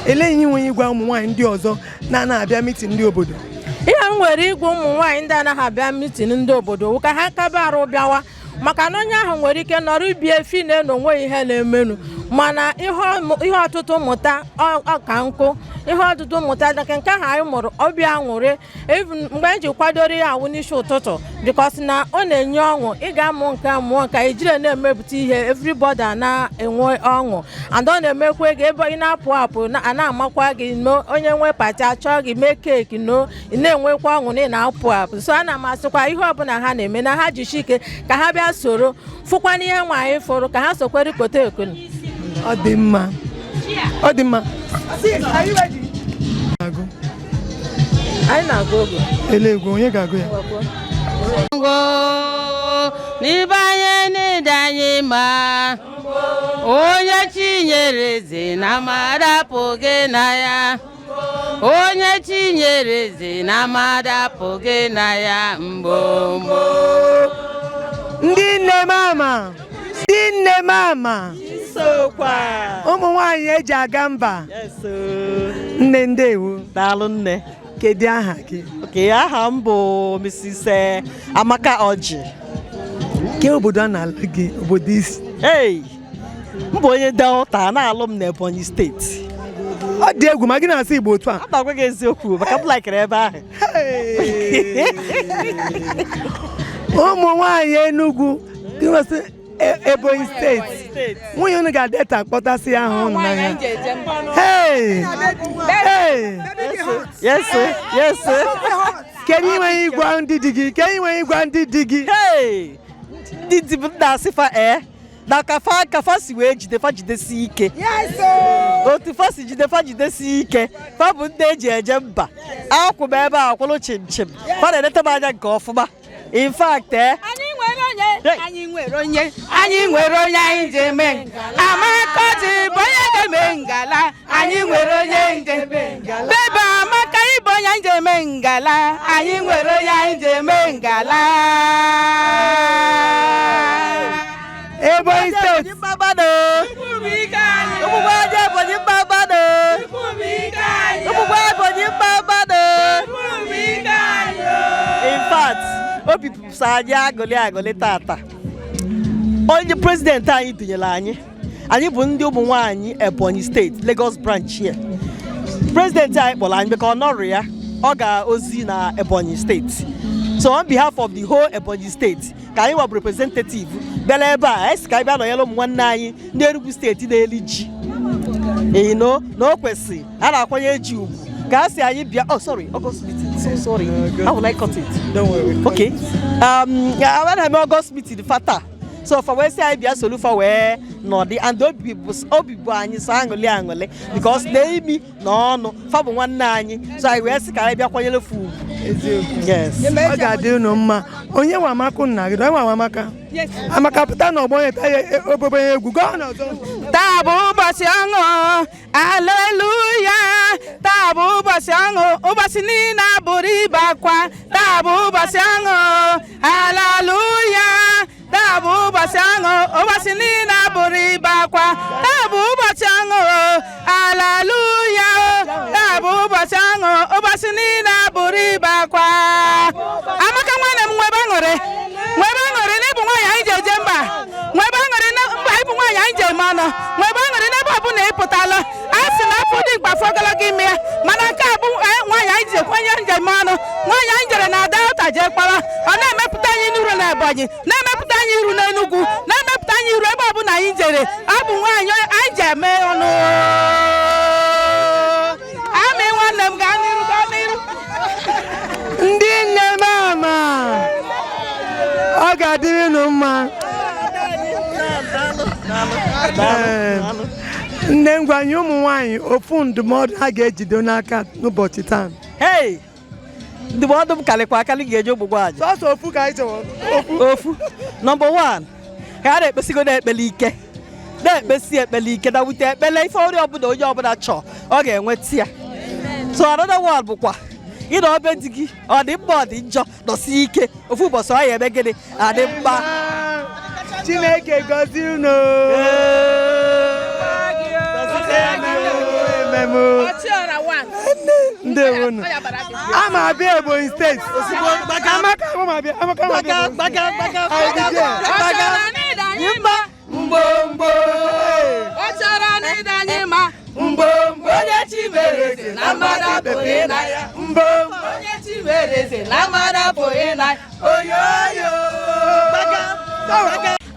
Elee ihe nwere ịgwa ụmụ nwaanyị ndị ọzọ na-ana abịa meeting ndị obodo? Ihe m nwere igwe ụmụ nwaanyị ndị anaghị abịa meeting ndị obodo wụ ka ha kaba arụ bịawa, maka na onye ahụ nwere ike nọrọ ibi efi na na onweghị ihe na-emenu, mana ihe ọtụtụ mmụta ọ ka nkụ. Ihe ọtụtụ mmụta dịka nke ahụ anyị mụrụ, obi aṅụrị. Even mgbe anyị ji kwadoro ya awụ n'isi ụtụtụ, because na ọ na-enye ọṅụ. Ị ga-amụ nke mụọ nka ejire na-emepụta ihe, everybody na-enwe ọṅụ, and ọ na-emekwa ego. Ebe ị na-apụ apụ, a na-amakwa gị no, onye nwe party achọọ gị mee keeki no, ị na-enwekwa ọṅụ na ị na-apụ apụ. So ana m asịkwa ihe ọbụla ha na-eme na ha jishi ike ka ha bịa soro fụkwana ihe nwaanyị fụrụ, ka ha sokwere kote ekonu. Ọ dị mma, ọ dị mma. Sis, are you ready? Agụ. Anyị na-agụ oge. Ele egwu, onye ga-agụ ya? Ngo n'ịbanye n'ịdị anyị mma, onye chinyere eze na mmadụ apụghị na ya, onye chinyere eze na mmadụ apụghị na ya, mgbo mgbo. Ndị nne mama, ndị nne mama, ụmụ nwaanyị eji aga mba. Nne, ndewo. Daalụ nne. Kedu aha gị? Okay, aha m bụ Mrs. Amaka Oji. Ke obodo a na-alụ gị, obodo isi? Hey, m bụ onye Delta, na-alụ m n'Ebonyi Steeti. Ọ dị egwu, ma gị na-asụ Igbo otu a? A na-agwa gị eziokwu maka m laikere ebe ahụ. Ụmụ nwaanyị Enugu, gị nwesị Ebonyi Steeti, nwunye unu ga-adeta kpọtasị ahụ unu n'anya. Hey! Hey! Yes, sir. Yes, sir. Kedu inwe ịgwa ndị di gị? Kedu inwe ịgwa ndị di gị? Hey! Ndị di m na-asị fa na kafa kafa si wee jide fa jidesi ike. Otu fa si jide fa jidesi ike. Fa bụ ndị eji eje mba. Akwụ m ebe a kwụrụ chim chim. Fa na-eleta m anya nke ọfụma. In fact, Anyị nwere onye, anyị nwere onye, anyị nwere onye anyị ji eme ngala. Amaka ji bụ onye ga-eme ngala. Anyị nwere onye nje ngala. Bebe Amaka ịbụ onye anyị ji eme ngala. Anyị nwere onye anyị ji eme ngala. Ebonyi Steeti. Ụmụ nwaanyị Ebonyi mma mmanụ. Obi sọ anyị agụlị agụlị tata. Onye president anyị dunyere anyị, anyị bụ ndị ụmụ nwaanyị Ebonyi State Lagos branch here. President anyị kpọrọ anyị maka ọ nọrọ ya, ọ ga ozi na Ebonyi State. So on behalf of the whole Ebonyi State, ka anyị wabụ representative bịara ebe a, anyị sị ka anyị bịa nọnyere ụmụ nwanne anyị ndị Enugu State na-eli ji. Ino na o kwesị a na-akwanye ji ugwu ka a sị anyị bịa. Oh, sorry, August meeting, so sorry. How will I cut it? Don't worry. Okay, a na-eme August meeting fata, so fa wee sị anyị bịa solu fa wee nọdị, and obi bụ anyị sọ aṅụlị aṅụlị because na imi na ọnụ fa bụ nwanne anyị, so anyị wee sị ka anyị bịa kwanyere fa ugwu. Yes. Ọ ga-adị unu mma. Onye nwe Amaka nna gị? Onye nwe Amaka? Amaka pụta n'ọgbọ onye taa ya obobo ya egwu gaa n'ọzọ. Taa bụ ụbọchị ọṅụ, aleluya. Taa bụ ụbọchị ọṅụ, ụbọchị niile abụrụ ibe akwa. Taa bụ ụbọchị ọṅụ, aleluya. Taa bụ ụbọchị ọṅụ, ụbọchị niile abụrụ ibe akwa. Taa bụ ụbọchị ọṅụ, aleluya. Taa bụ ụbọchị ọṅụ, ụbọchị niile abụrụ ibe akwa. Amaka nwanne m, nwebe aṅụrị, nwebe aṅụrị na ịbụ nwaanyị anyị ji eje mba. Nwebe aṅụrị na mba ịbụ nwaanyị anyị ji eme ọnụ. Nwebe aṅụrị n'ebe ọ bụla ị pụtala. A sị na afọ dị mkpa afọ ogologo ime ya, mana nke a bụ nwaanyị anyị ji ekwenye njem ọnụ. Nwaanyị anyị jere na Delta jee kpọrọ, ọ na-emepụta anyị n'iru na Ebonyi, na-emepụta anyị iru n'Enugu, na-emepụta anyị iru ebe ọbụla anyị jere. Ọ bụ nwaanyị anyị ji eme ọnụ. Amị nwanne m, gaa n'iru, gaa n'iru. Ndị nne m ama, ọ ga-adịrị unu mma. Ee, nne, ngwanye ụmụ nwanyị ofu ndụmọdụ ha ga-ejido n'aka n'ụbọchị taa. Hey, ndụmọdụ m karịkwa akarị ga-eji ogbugbo aja. Sọsọ ofu ka anyị chọrọ. Ofu. Ofu. Number 1, ka a na-ekpesigo na-ekpele ike, na-ekpesi ekpele ike na wute ekpele ife ọrịa ọbụla onye ọbụla chọọ, ọ ga-enweta ya. So another one bụkwa ịnọ obe di gị, ọ dị mma ọ dị njọ, nọsie ike, ofu ụbọchị ọ ya eme gịnị adị mma. Chineke gọzie unu. Ndewonu. Ama abịa Ebonyi State. Amaka ama abịa, Amaka ama abịa. Mgbomgbo ọ chọrọ n'ịda anyị ma mgbomgbo, onye chi mere eze na mmadụ apụghị na ya. Mgbomgbo onye chi mere eze na mmadụ apụghị na ya. Oyoyo.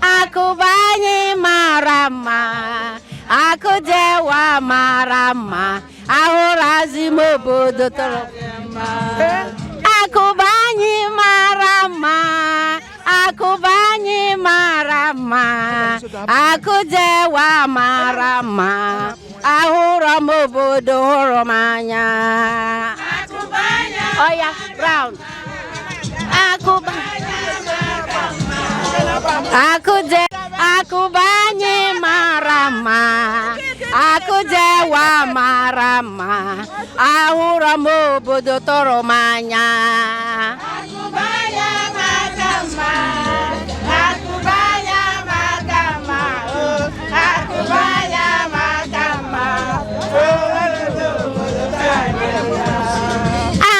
Akụba anyị mara mma, akụ jewa mara mma, ahụrụ azị m obodo tọrọ. Akụba anyị mara mma, akụba anyị mara mma, akụ jewa mara mma, ahụrụ m obodo hụrụ m anya. Oya round. Akụba akụje akụba anyị mara mma, akụjewa mara mma, ahụrụ m obodo tọrọ m anya.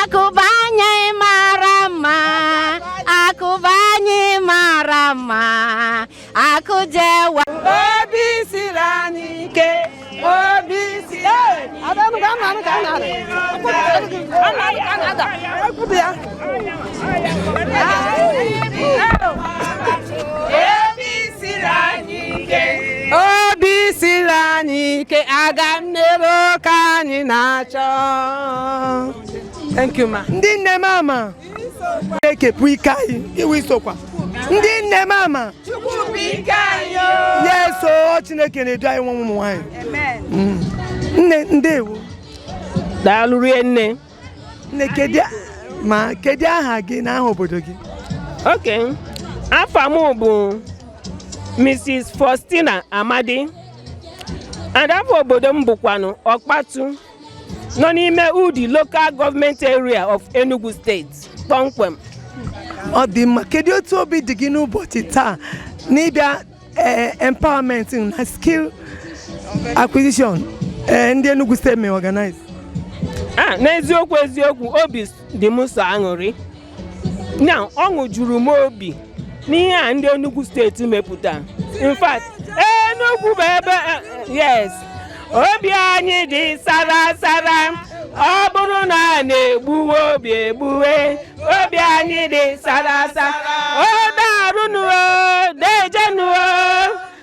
Akụba anyị mara mma, akụba anyị mara mma, akụjewa. Obi siri anyị ike, obi siri anyị ike, obi siri anyị ike, aga m n'elu ka anyị na-achọ. Thank you, ma. Ndị nne m ama, Chineke bụ ike anyị, iwu isokwa. Ndị nne m ama, yes, o Chineke na-edu anyị nwa ụmụ nwaanyị. Nne, ndewo. Daalụ rie nne. Nne, kedu aha gị na aha obodo gị? Okay, afa m bụ Mrs. Faustina Amadi, and afọ obodo m bụkwanụ Ọkpatu nọ n'ime Udi Local Government Area of Enugu State kpọmkwem. Ọ dị mma. Kedu otu obi dị gị n'ụbọchị taa n'ịbịa empowerment na skill acquisition ndị Enugu State may organize? N'eziokwu eziokwu, obi dị m sọ aṅụrị Na ọṅụ juru m obi n'ihe a ndị Enugu Steeti mepụta. In fact, Enugu bụ ebe, yes, obi anyị dị sara sara. Ọ bụrụ na a na-egbuwe obi egbuwe, obi anyị dị sara sara. Odarụnuo dejenuo,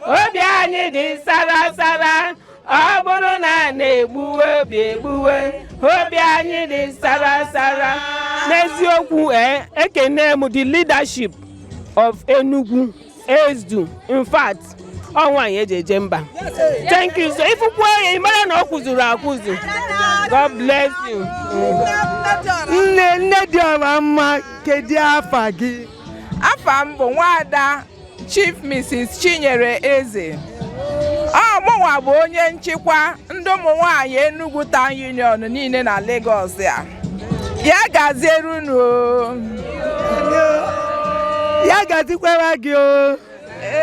obi anyị dị sara sara. Ọ bụrụ na a na-egbuwe obi egbuwe, obi anyị dị sara sara. N'eziokwu, ekene m the leadership of Enugu ESDU. In fact, ọ nwaanyị eji eje mba. Thank you. So ifukwu ya, ị mara na ọ kwụzuru akwụzu. God bless you. Nne, nne dị ọra mma, kedu afa gị? Afa m bụ Nwaada Chief Mrs. Chinyere Eze. Ọ mụnwa bụ onye nchịkwa ndị ụmụ nwanyị Enugu Town Union niile na Lagos a. Ya gaziere unu o. Ya gazikwara gị o.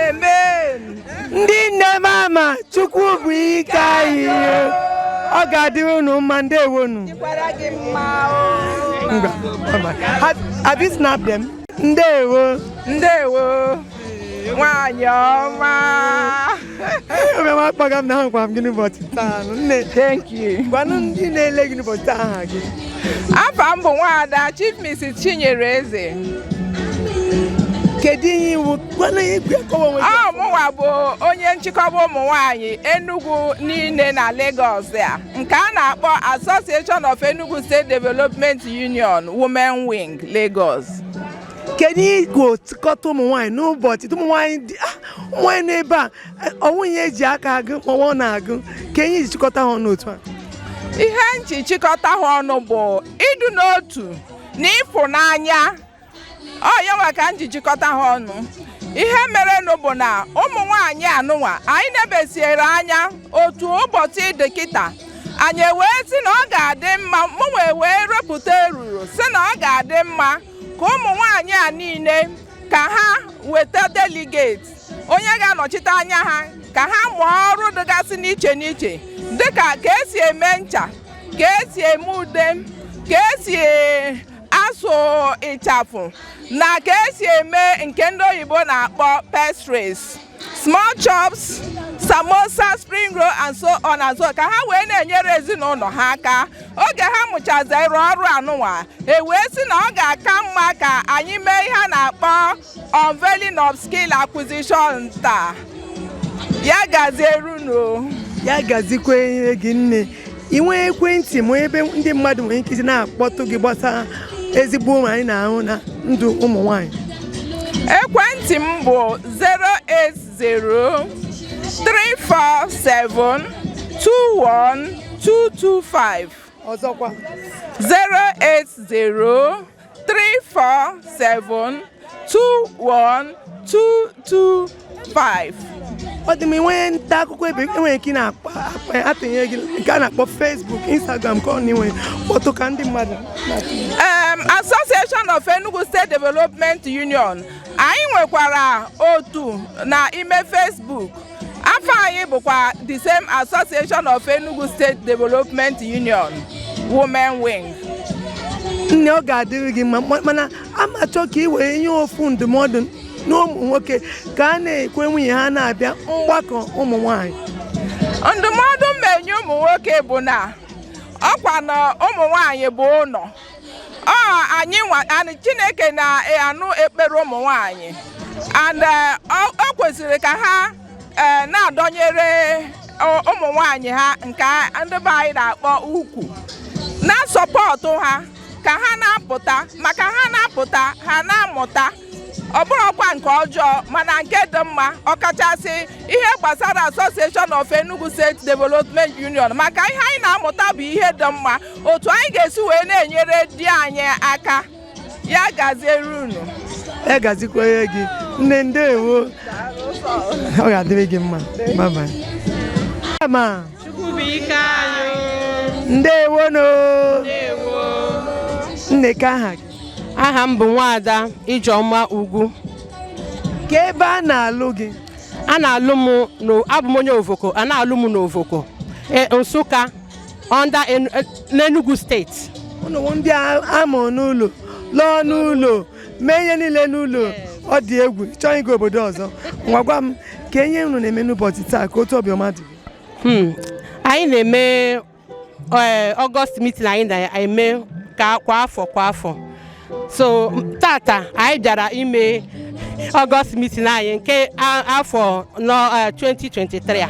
Amen. Ndị nne m ama Chukwu bụ ike anyị. Ọ ga-adịrị unu mma. Ndewonu. Ngwa, bye-bye. Have you snapped them? Ndewo. Ndewo. Nwanyị ọma. Obiọma akpọga m na ahụkwa m gị n'ụbọchị taa. Nne. Thank you. Gwanụ ndị na-ele gị n'ụbọchị taa aha gị. Afa m bụ Nwaada Chief Mrs. Chinyere Eze. Kedu ihe iwu gwanụ igwe kọwa onwe gị? Ọ mụnwa bụ onye nchịkọba ụmụ nwanyị Enugu niile na Lagos a, nke a na-akpọ Association of Enugu State Development Union Women Wing Lagos. Kedu ihe ikwu chịkọta ụmụ nwaanyị n'ụbọchị ụmụ nwaanyị dị ụmụ nwaanyị n'ebe a, ọnwụ ihe eji aka agụ ma ọ na-agụ ka ihe iji chịkọta ha ọnụ otu a? Ihe nchi chịkọta ha ọnụ bụ ịdụ n'otu na ịfụnanya. Ọ ya nwa ka m ji chịkọta ha ọnụ. Ihe merenụ bụ na ụmụ nwaanyị anụnwa anyị nebesiere anya otu ụbọchị dị kịta, anyị wee sị na ọ ga-adị mma, mụ wee repụta eruru sị na ọ ga-adị mma ka ụmụ nwaanyị a niile ka ha weta delegate, onye ga-anọchite anya ha, ka ha mụọ ọrụ dịgasị n'iche n'iche, dịka ka esi eme ncha, ka esi eme ude, ka esi asụ ịchafụ, na ka esi eme nke ndị oyibo na-akpọ pastries, small chops, samosa, spring roll and so on and so, ka ha wee na-enyere ezinụlọ ha aka. Oge ha mụchaziri ọrụ anụnwa, e wee sị na ọ ga-aka mma ka anyị mee ihe a na-akpọ unveiling of skill acquisition taa. Ya gaziere unu. Ya gazikwa ihe gị. Nne, ị nwee ekwentị ma ebe ndị mmadụ nwere ike isi na-akpọtụ gị gbasara ezigbo ụmụ anyị na-ahụ na ndụ ụmụ nwanyị? Ekwentị m bụ 080 347 21225. Ọzọkwa? 080 347 21225. Ọ dị m, inwe nta akụkọ ebe enwere ike ị na-akpọ atụnye gị, nke a na-akpọ Facebook, Instagram, ka ọ na-enwe kpọtụ ka ndị mmadụ Association of Enugu State Development Union, anyị nwekwara otu na ime Facebook. Afọ anyị bụkwa the same, Association of Enugu State Development Union Women Wing. Nne, ọ ga-adịrị gị mma, mana a ma achọ ka ị were nye ofu ndụmọdụ na ụmụ nwoke ka a na-ekwe nwunye ha na-abịa mgbakọ ụmụ nwanyị. Ndụmọdụ m enye ụmụ nwoke bụ na ọkwa na ụmụ nwanyị bụ ụlọ ọ anyị nwa anyị. Chineke na-anụ ekpere ụmụ nwanyị and o kwesịrị ka ha na-adọnyere ụmụ nwanyị ha, nke ndị be anyị na-akpọ ukwu, na-support ha ka ha na-apụta, maka ha na-apụta, ha na-amụta, ọ bụrụkwa nke ọjọọ mana nke dị mma, ọkachasị ihe gbasara Association of Enugu State Development Union, maka ihe anyị na-amụta bụ ihe dị mma, otu anyị ga-esi wee na-enyere di anyị aka. Ya gaziere unu. Ya gazikwere gị, nne. Ndewo, ọ ga-adịrị gị mma. Bye bye. Ma ndewo no. Nne, ka aha gị? Aha m bụ Nwaada Ijeọma Ugwu. Ka ebe a na-alụ gị? A na-alụ m, abụ m onye Ovoko. A na-alụ m n'Ovoko, Nsụka, under n'Enugu Steeti. Unu ndị amụ n'ụlọ, lụọ n'ụlọ. Mee ihe niile n'ụlọ. Ọ dị egwu. Chọọ ịga obodo ọzọ. Ngwa, gwa m ka ihe unu na-eme n'ụbọchị taa, ka otu obiọma dị gị. Anyị na-eme August meeting anyị na-eme ka kwa afọ kwa afọ. So tata anyị bịara ime August meeting anyị nke afọ nọ 2023 a,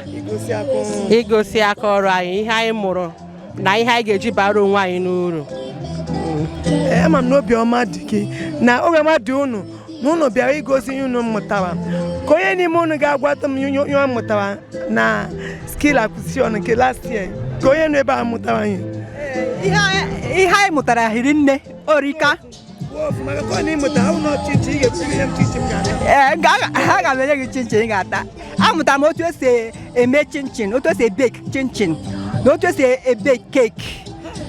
igosi aka ọrụ anyị, ihe anyị mụrụ na ihe anyị ga-eji bara onwe anyị n'uru. Ee, ama m na obiọma dị gị, na obiọma dị unu na unu bịara igosi ihe unu mụtara. Ka onye n'ime unu ga-agwata m ihe ọ mụtara na skill acquisition nke last year, ka onye nọ ebe a mụtara ihe. Ihe anyị mụtara hiri nne, orika. Ee, aga m enye gị chinchin ị ga-ata. Amụtara m otu esi eme chinchin, otu esi ebake chinchin na otu esi ebake cake.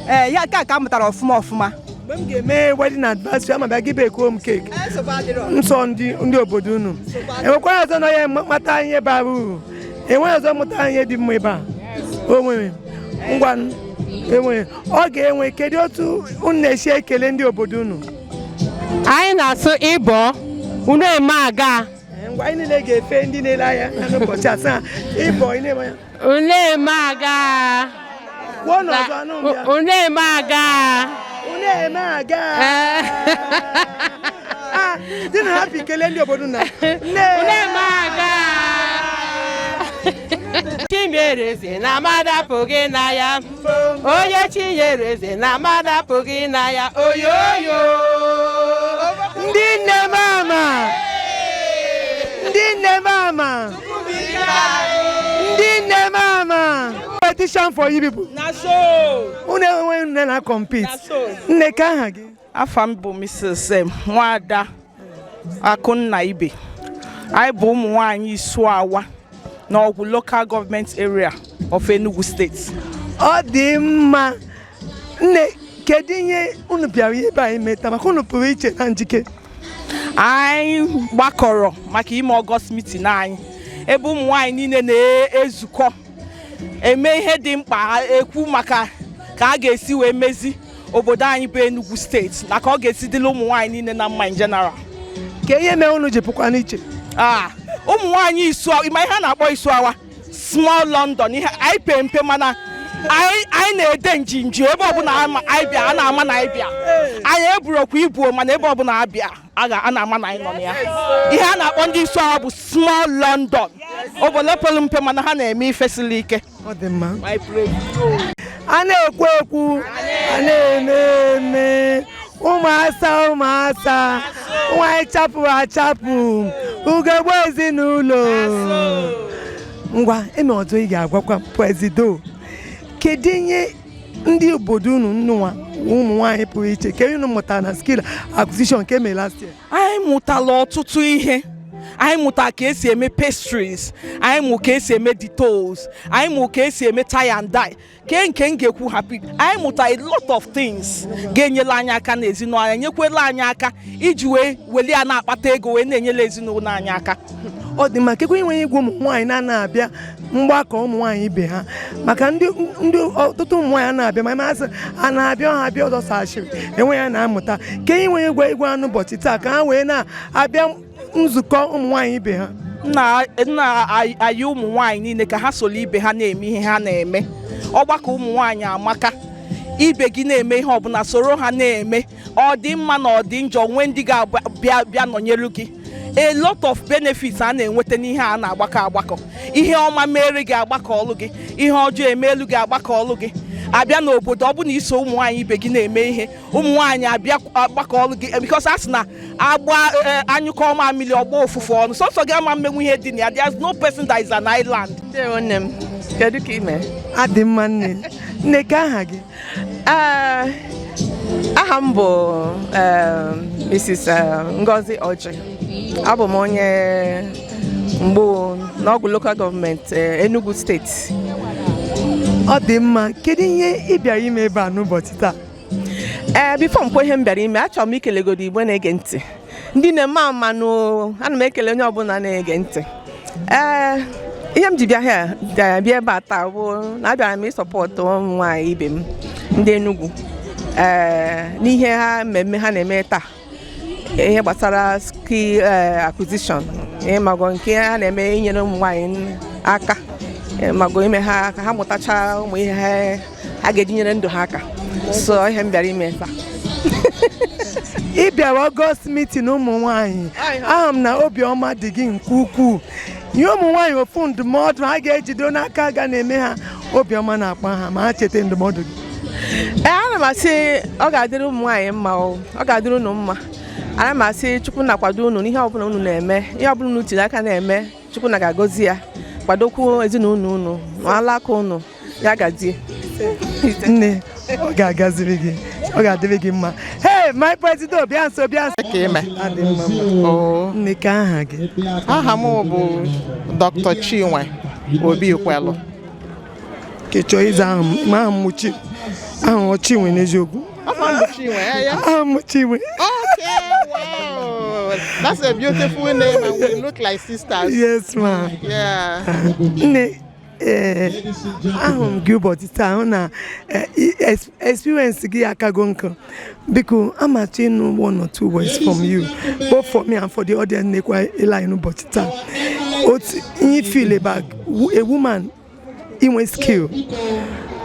Ee, ya nke a ka m mụtara ọfụma ọfụma. Mgbe m ga-eme wedding anniversary, ama bịa gị bake m cake nsọ ndị obodo unu. Enwekwara ọzọ na ya mata ihe bara uru? Enweghị ọzọ mụtara ihe dị mma ebe a? O nwere? Ngwa, enwere, ọ ga-enwe. Kedu otu unu na-esi ekele ndị obodo unu? Anyị na-asụ ịbọ unu eme aga. Ngwa, anyị niile ga-efe ndị na-ele anya n'ụbọchị asaa ịbọ ị na-eme ya. Unu eme aga. Kwuo n'ọzọ, anụ m ya. Unu eme aga. Unu eme aga. Ah, dị na happy, kelee ndị obodo na Unu eme aga. Chinyere eze na mmadụ apụghị na ya. Onye chinyere eze na mmadụ apụghị na ya. Oyoyo. Ndị nne m ama, ndị nne m ama, ndị nne m ama, competition for you people. Na so. Unu enweghị nne na compete. Nne, ka aha gị? Afa m bụ Mrs. Nwada Akụnna Ibe. Anyị bụ ụmụ nwanyị Isuawa n'Ọgwụ Local Government Area of Enugu State. Ọ dị mma. Nne, kedu ihe unu bịara ebe anyị mee taa, maka unu pụrụ iche na njike? Anyị gbakọrọ maka ime August meeting anyị, ebe ụmụ nwanyị niile na-ezukọ eme ihe dị mkpa, ekwu maka ka a ga-esi wee mezi obodo anyị bụ Enugu Steeti na ka ọ ga-esi dịla ụmụ nwanyị niile na mma in general. Ka ihe mere unu ji pụkwa n'iche? Ah, ụmụ nwanyị Isuawa, ịma ihe a na-akpọ Isuawa small London. Ihe anyị pe mpe, mana anyị na-ede njinji. Ebe ọbụla anyị bịa, a na-ama na anyị bịa. Anyị eburokwa ibu, mana ebe ọbụla abịa, a na-ama na anyị nọ na ya. Ihe a na-akpọ ndị Isuawa bụ small London, obodo pere mpe, mana ha na-eme ife siri ike. Ọ dị mma. A na-ekwu ekwu, a na-eme eme. Ụmụasa, ụmụasa nwaanyị chapụrụ achapụ, ugegbe ezinụlọ. Ngwa, eme ọzọ ị ga-agwakwa m, presido, kedu ihe ndị obodo unu nnụnwa ụmụ nwaanyị pụrụ iche ke unu mụtara na skill acquisition nke mere last year? Anyị mụtala ọtụtụ ihe. Anyị mụtara ka esi eme pastries, anyị mụ ka esi eme detours, anyị mụ ka esi eme tie and dye. Ke nke m ga-ekwu happy, anyị mụtara a lot of things ga-enyela anyị aka n'ezinụlọ anyị, nyekwela anyị aka iji wee weli ya na-akpata ego wee na-enyela ezinụlọ anyị aka. Ọ dị mma. Kekwa inwe igwe ụmụ nwaanyị na-anaghị abịa mgbakọ ụmụ nwaanyị ibe ha, maka ndị ọtụtụ ụmụ nwaanyị na-abịa, ma masị a na-abịa, ọha abịa ọzọ sachiri enwe ya na-amụta. Ke inwe igwe anụ ụbọchị taa ka ha wee na-abịa nzukọ ụmụ nwaanyị ibe ha? Nna anyị, ụmụ nwaanyị niile ka ha soro ibe ha na-eme ihe ha na-eme. Ọgbakọ ụmụ nwaanyị amaka. Ibe gị na-eme ihe ọbụla, soro ha na-eme. Ọ dị mma na ọ dị njọ, nwee ndị ga-abịa bịa nọnyere gị. A lot of benefits a na-enweta n'ihe a na-agbakọ agbakọ. Ihe ọma mere gị, agbakọ ọlụ gị. Ihe ọjọọ emelu gị, agbakọ ọlụ gị. Abịa n'obodo, ọ bụ na iso ụmụ nwaanyị ibe gị na-eme ihe, ụmụ nwaanyị abịa agbakọ ọlụ gị, because a sị na agba anyụkọ mamịrị, ọgba ụfụfụ ọnụ. Sọsọ gị ama mmenwu ihe dị na ya. There's no person that is an island. Ndewo nne m, kedu ka ị mee? Adị mma, nne. Nne, ka aha gị? Ee, aha m bụ Mrs. Ngozi Oji. Abụ m onye Mgbo n'Ọgwụ Local Government, Enugu Steeti. Ọ dị mma. Kedu ihe ị bịara ime ebe a n'ụbọchị taa? Ee, before m kwuo ihe m bịara ime, achọrọ m ikelegodo Igbo na-ege ntị, ndị na-eme amanụ. Ana m ekele onye ọbụla na-ege ntị. Ee, ihe m ji bịa here, bịa ebe a taa bụ na abịara m ịsupport ụmụ nwaanyị ibe m ndị Enugu, ee, n'ihe ha mmemme ha na-eme taa. Ihe gbasara skill acquisition, ịmago nke a na-eme inyere ụmụ nwaanyị aka, ịmago ime ha ka ha mụtacha ụmụ ihe ha ga-eji nyere ndụ ha aka. So ihe m bịara ime taa. Ị bịara August meeting ụmụ nwanyị ahụ m na obiọma dị gị nke ukwuu. Nye ụmụ nwanyị ofu ndụmọdụ ha ga-ejido n'aka ga na-eme ha obiọma na-akpa ha ma ha cheta ndụmọdụ gị. Ee, ana m asị ọ ga-adịrị ụmụ nwaanyị mma o, ọ ga-adịrị unu mma. Ana m asị Chukwu na-akwado unu n'ihe ọbụla unu na-eme, ihe ọbụla unu tiri aka na-eme, Chukwu na ga-agọzi ya, kwadokwu ezinụlọ unu na alaka unu, ya gazie. Nne, ọ ga-agaziri gị, ọ ga-adịrị gị mma. Hey, my president, bịa nso, bịa nso. Ka ime. Adị mma mma. Nne, ka aha gị? Aha m bụ Dr. Chinwe Obi Kwelu. Ka ị chọọ ịza aha m, ma aha m Chi, aha m Chinwe n'eziokwu. Aha m bụ Chinwe, eh, ya. Aha m Chinwe. Okay, wow. That's a beautiful name and we look like sisters. Yes, ma. Yeah. Nne, ee, ahụrụ m gị ụbọchị taa hụ na experience gị akago nkụ. Biko, amachi ịnụ one or two words from you, both for me and for the audience na-ekwa ile anyị n'ụbọchị taa, otu ihe feel about a woman inwe skill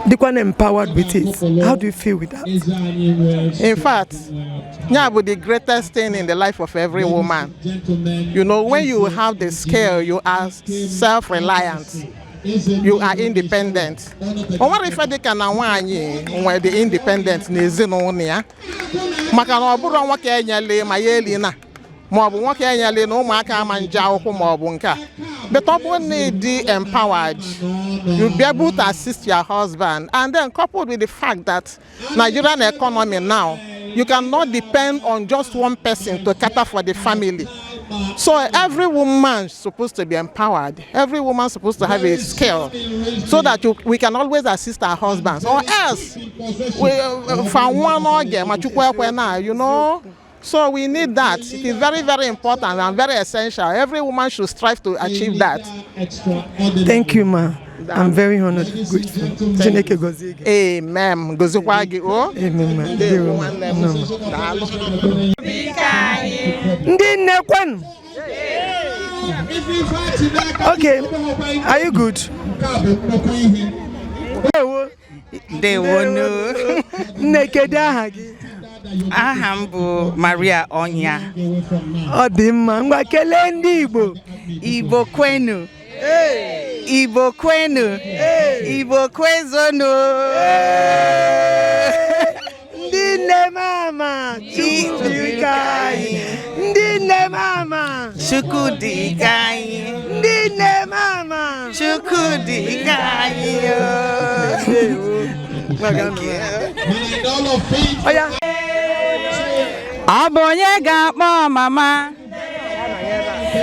dịkwana empowered with it. How do you feel with that? In fact, yeah, but the greatest thing in the life of every woman. When you have the skill, you are self-reliant. You are independent. O nwere ife dị ka na nwaanyị nwere the independent n'ezinụlọ ya, maka na ọ bụrụ nwoke enyela ma ya eli na ma ọ bụ nwoke enyela na ụmụaka ama nje akwụkwọ ma ọ bụ nke a, but ọ bụrụ na ị dị empowered, you be able to assist your husband. And then coupled with the fact that Nigerian economy now, you cannot depend on just one person to cater for the family. So every woman is supposed to be empowered. Every woman is supposed to have a skill so that we can always assist our husbands. Or else, we, from one oge, ma Chukwu ekwe na. So we need that. It is very, very important and very essential. Every woman should strive to achieve that. Thank you, ma. I'm very honored and grateful. Chineke gozie gị. Amen. Gozikwa gị o. Amen, ma. Ndewo Ndewo, ma. nwanne m. Nnọọ, ma. Daalụ. Ndị nne kwenu. Okay, are you good? Ndewo. Ndewonu. Nne, kedu aha gị? Aha m bụ Maria Onya. Ọ dị mma. Ngwa, kelee ndị Igbo. Igbo kwenu. Igbo kwenu. Igbo kwezonu. Ndị nne mama, Chukwu dị ka anyị. Ndị nne mama, Chukwu dị ka anyị. Ndị nne mama, Chukwu dị ka anyị. Thank you. Oya. Ọ bụ onye ga-akpọ mama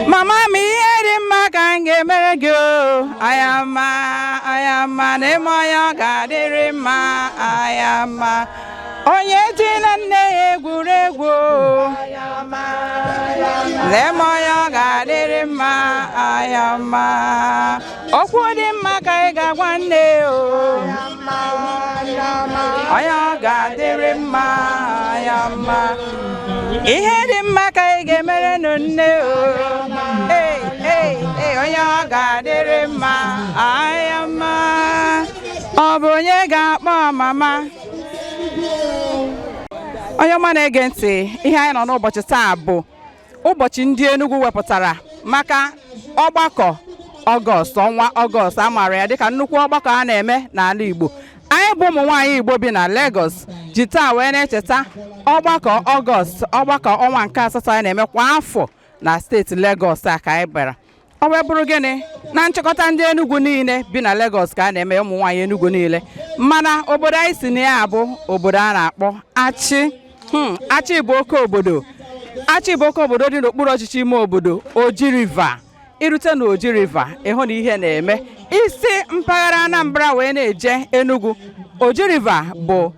mama m? Ihe dị mma ka m ga-emere gị o. Ayama, ayama, na ime onye ọ ga-adịrị mma. Ayama, onye ji na nne ya egwuregwu o. Leme onye ọ ga-adịrị mma. Ayama, okwu dị mma ka ị ga-agwa nne o. Onye ọ ga-adịrị mma. Ayama, ihe dị mma ka ị ga-emere nụ nne o. Ee, ee, ee, onye ọ ga-adịrị mma. Ayama, ọ bụ onye ga-akpọ mama? Onye ọma na-ege ntị, ihe anyị nọ n'ụbọchị taa bụ ụbọchị ndị Enugu wepụtara maka ọgbakọ Ọgọst. Ọnwa Ọgọst a maara ya dịka nnukwu ọgbakọ a na-eme n'ala Igbo. Anyị bụ ụmụ nwaanyị Igbo bi na Lagos ji taa wee na-echeta ọgbakọ Ọgọst, ọgbakọ ọnwa nke asatọ anyị na-eme kwa afọ na steeti Lagos a ka anyị bịara. Ọ wee bụrụ gịnị na nchịkọta ndị Enugu niile bi na Lagos ka a na-eme, ụmụ nwaanyị Enugu niile. Mana obodo anyị si na ya bụ obodo a na-akpọ Achị. Achị bụ oke obodo. Achị bụ oke obodo dị n'okpuru ọchịchị ime obodo Oji River. Irute na Oji River, ịhụ na ihe na-eme. Isi mpaghara Anambra wee na-eje Enugu, Oji River bụ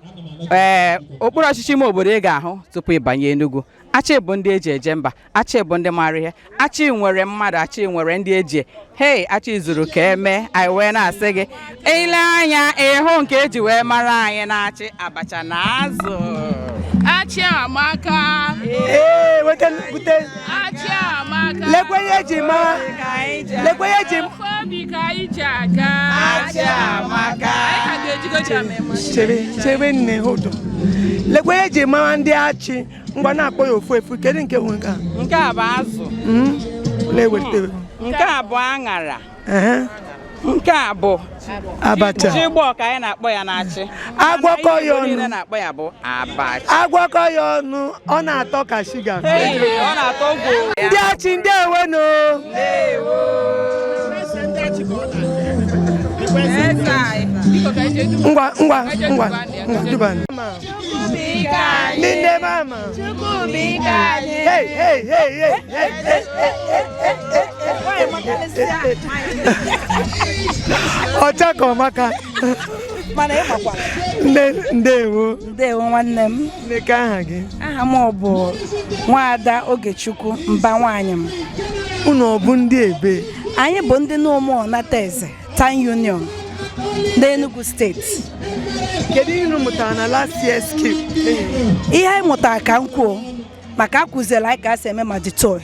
okpuru ọchịchị ime obodo ị ga-ahụ tupu ịbanye Enugu. Achị bụ ndị eji eje mba. Achị bụ ndị maara ihe. Achị nwere mmadụ. Achị nwere ndị eji hei. Achị zuru ka emee. Anyị wee na-asị gị ile anya ịhụ nke eji wee mara anyị na-achị abacha na azụ. Achị amaka. Ee, wetara. na-ebute. Lekwe ihe eji mara, lekwe ihe eji Obi ka anyị ji aga. Anyị ka ga-ejigoji ama eme. Chere, chere nne, hold on. Lekwe ihe eji mara ndị Achị. Ngwa, na-akpọ ya ofu efu. Kedu nke bụ nke a? Nke a bụ azụ. Na-eweta. Nke a bụ aṅara. Ehe. Nke a bụ Abacha. Ji gbọọ ka anyị na-akpọ ya n'Achị. Agwakọ ya Igbo ọnụ. niile na-akpọ ya bụ abacha. Agwakọ ya ọnụ, ọ na-atọ ka shuga. Hey, ọ na-atọ ogwu. Ndị Achị, ndị eweno. Ngwa, ngwa, ngwa, ngwa, duba. Ndị nne mama. Hey, hey, hey, hey, hey, hey, hey, hey, hey. Ọcha ka ọmaka. Mana ị makwa. Nne, ndewo. Ndewo, nwanne m. Nne, ka aha gị? Aha m bụ Nwaada Ogechukwu Mba, nwaanyị m. Unu ọ bụ ndị ebe? Anyị bụ ndị n'Ụmụọnata Eze Town Union n'Enugu Steeti. Kedu ihe unu mụtara na last year skill? Ihe anyị mụtara ka m kwuo maka akụziela anyị ka esi eme maditoy,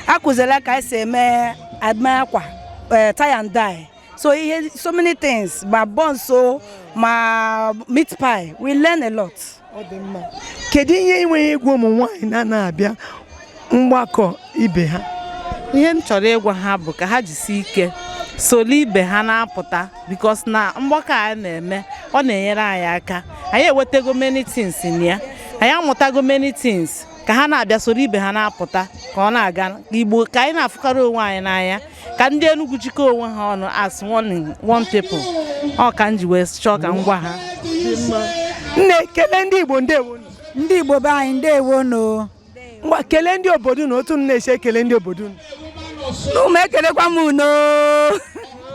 akụziela ka esi eme adma akwa, tie and dye, so ihe, so many things, ma buns o, ma meat pie. We learn a lot. Ọ dị mma. Kedu ihe ị nwere ịgwa ụmụ nwaanyị na-abịa mgbakọ ibe ha? Ihe m chọrọ ịgwa ha bụ ka ha jisie ike soro ibe ha na-apụta, because na mgbakọ a na-eme, ọ na-enyere anyị aka. Anyị ewetago many things na ya, anyị amụtago many things. Ka ha na-abịa soro ibe ha na-apụta, ka ọ na-aga Igbo, ka anyị na-afụkarị onwe anyị n'anya, ka ndị Enugu jikọọ onwe ha ọnụ as one people. Ọ ka m ji wee chọọ ka m gwa ha. Nne, kelee ndị Igbo, ndewo. Ndị Igbo be anyị, ndewo no. Ngwa, kelee ndị obodo unu otu m na-esi ekele ndị obodo unu. Ụmụ, ekelekwa m unu.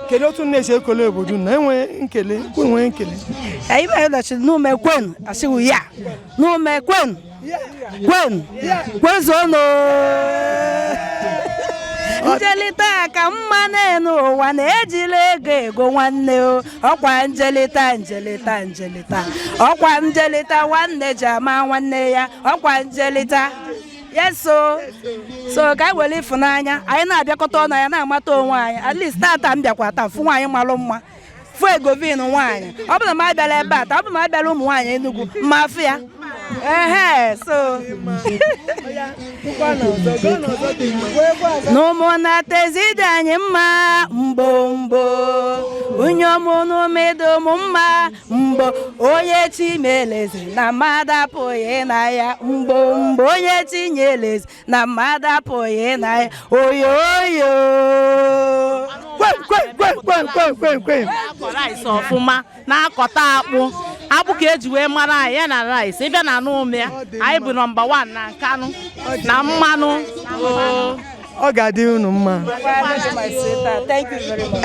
Kedu otu m na-esi ekele obodo unu? Enwe nkele, enwe nkele. Anyị bụ ụlọchi n'ume kwenu, asịwụ ya n'ume kwenu, kwenu, kwezuonu. Njelita ka mma n'elu ụwa na-ejila ego ego nwanne o. Ọkwa njelita, njelita, njelita, ọkwa njelita nwanne ji ama nwanne ya, ọkwa njelita. Yes o. So ka anyị were ịfụnanya anyị na-abịakọta ọnụ, anyị na-amata onwe anyị. At least tata m bịakwa taa fụ nwaanyị malụ mma, fụ egovin nwaanyị. Ọ bụrụ na m abịala ebe a taa, ọ bụrụ na m abịala ụmụ nwaanyị Enugu mma afụ ya ehe. So n'ụmụnata ezide anyị mma, mgbo mgbo unyomunumedomu mma, mgbo onye chi meleze na mmadụ apụghị na ya, mgbo mgbo onye chi nyeleze na mmadụ apụghị na ya, oyo oyo. Kwe kwe kwe kwe kwe kwe kwe. Akọ rice ọfụma, na-akọta akpụ. Akpụ ka eji wee mara anyị, ya na rice. Ịbịa na anụ ya, anyị bụ number 1 na Nkanụ na mmanụ. Oo. Ọ ga-adị unu mma. Thank you very much.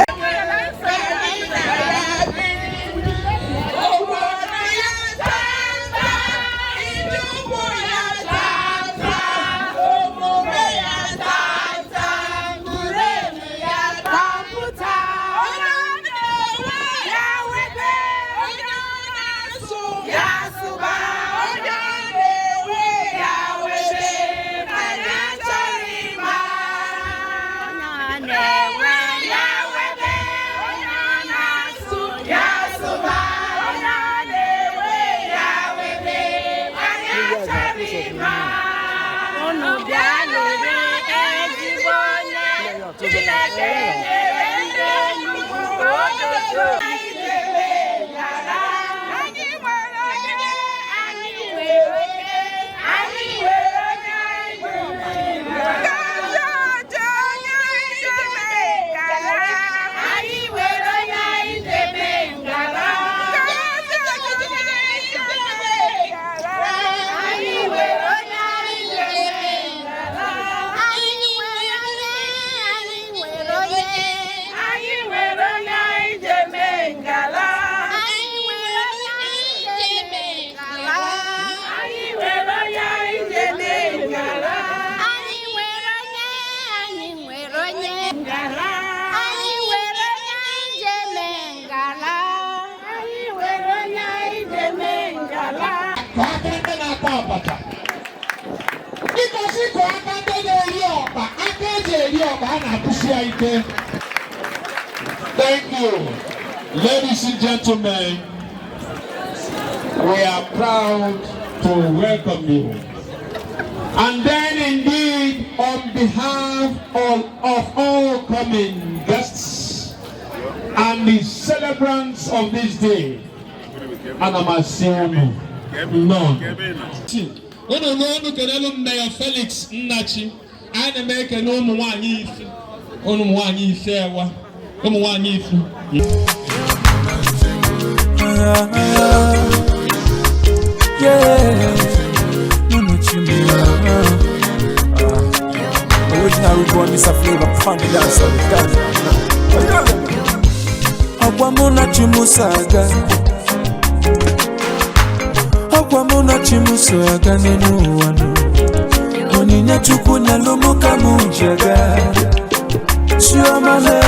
Aka ndị na-ata abacha. Biko, sị kụọ aka ndị. Eji eri ọkpa a na-akụsi ya ike. Thank you. Ladies and gentlemen, we are proud to welcome you. And then indeed, on behalf of all coming guests and the celebrants of this day, ana m asị unu nnọọ. Unu n'ọnụ kelelu m Mayor Felix Nnachi. Ana m ekele ụmụ nwanyị ife, ụmụ nwanyị ife ewa, ụmụ nwanyị ifu. Yeah, no chimney. Original rude boy, Mr. Flavor, funky dancer, dance. Ọkwa mụ na chi m so aga, ọkwa mụ na chi m so aga n'elu ụwa nụ. Onyinye Chukwu nyelụ mụ ka mụ ji aga. Chioma le,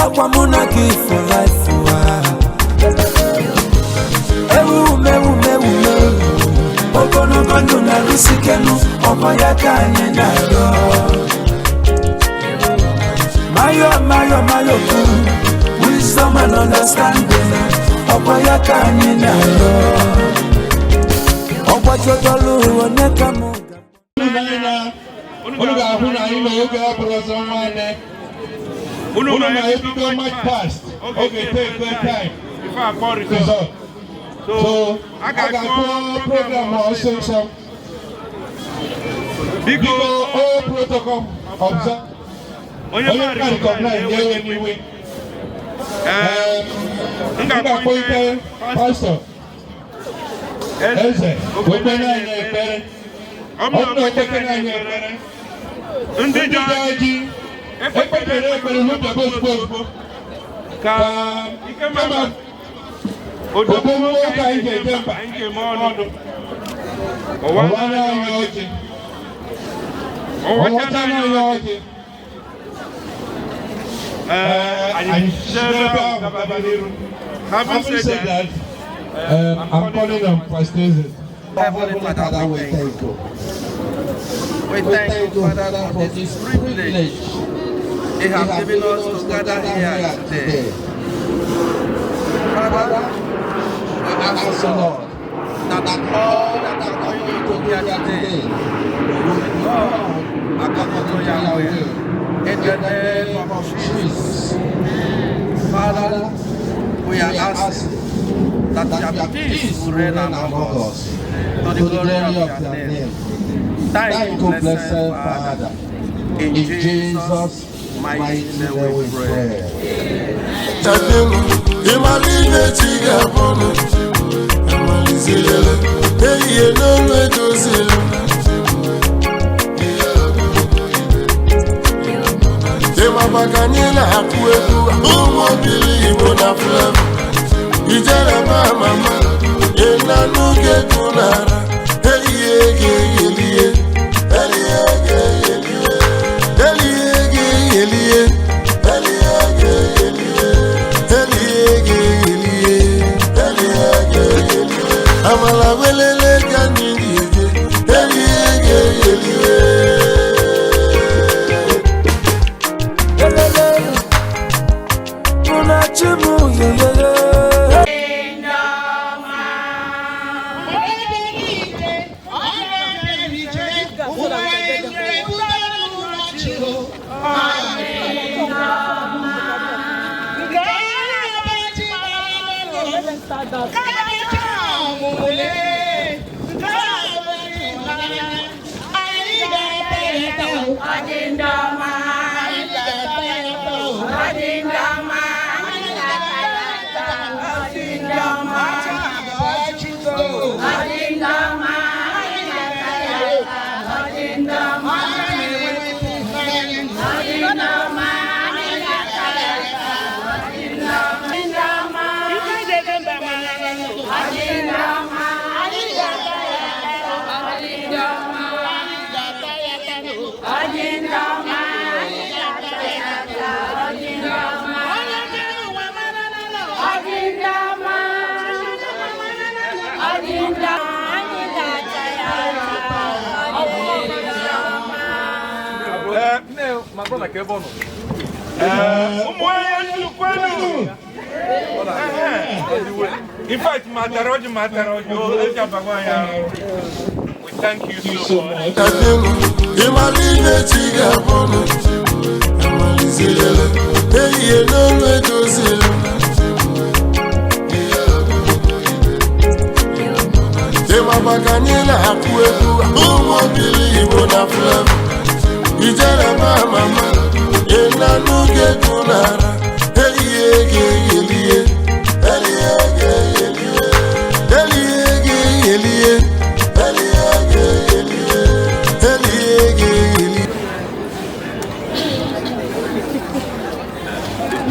ọkwa mụ na gị for life ụwa. Ewu mewu mewu mewu, ogologo ndụ na-arụsikenu, ọkwa ya ka anyị na-arịọ. Mayo mayo mayo kwu, wisdom and understanding, ọkwa ya ka anyị na-arịọ. Ọgbajodolu onye ka mụ. Unu ga-ahụ na anyị n'oge abụrụ ọzọ nwanne. Unu na-ebido march past oge take good time result. So a ga-akpọ program ọsịsọ. Biko, all protocol observe. Onye ma recognize na-ewe n'iwe. M ga-akpọ ike pastọ Eze wekpere anyị ekpere. Ọ bụrụ na okpekere anyị ekpere, ndị ji ji ekpekere ekpere n'ụbịa ozugbo ozugbo ka kama odogwu nwoke anyị ga-eje mba ọnụ ọwara anyị ọjị, ọwachara anyị ọjị. Anyị si n'ebe ahụ gaba n'iru. Having said that, I'm calling on Pastor Eze. Heavenly Father, we thank you. We thank you, Father, for this privilege you have given us to gather here today. Father, we ask the Lord that all that are coming to here today will be done according to your will. In the name of Jesus. Father, we are asking that your peace will reign among us, to the glory of your name. Thank you, blessed Father. In Jesus' mighty name we pray. Ijere mama ịnanuge gụnara elie ga-eyelie elie ga-eyelie elie ga-eyelie elie ga-eyelie elie ga-eyelie elie ga-eyelie amala welele ka anyị ga-eje elie ga-eyelie. Elele, mụ na chi m yeyeye. Anyị My brother ka ebe ọ nọ. Ụmụ nwanyị kwenu. In fact, Mataroji, Mataroji, we thank you so much.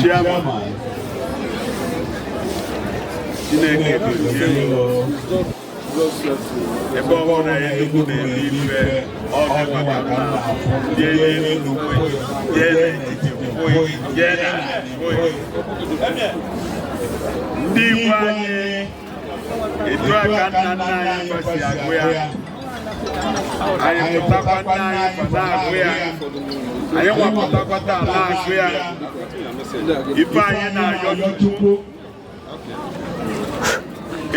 Chairman, Chineke gozie ebe ọ bụla Enugu na-eme ife ọ maka nna jee n'elu jee n'etiti jee na ndị igwe anyị etu aka nna nna anyị kwesị agụ ya anyị pụtakwa nna anyị kwa na-agụ ya anyị nwapụtakwata na-agụ ya ife anyị na-ayọ Chukwu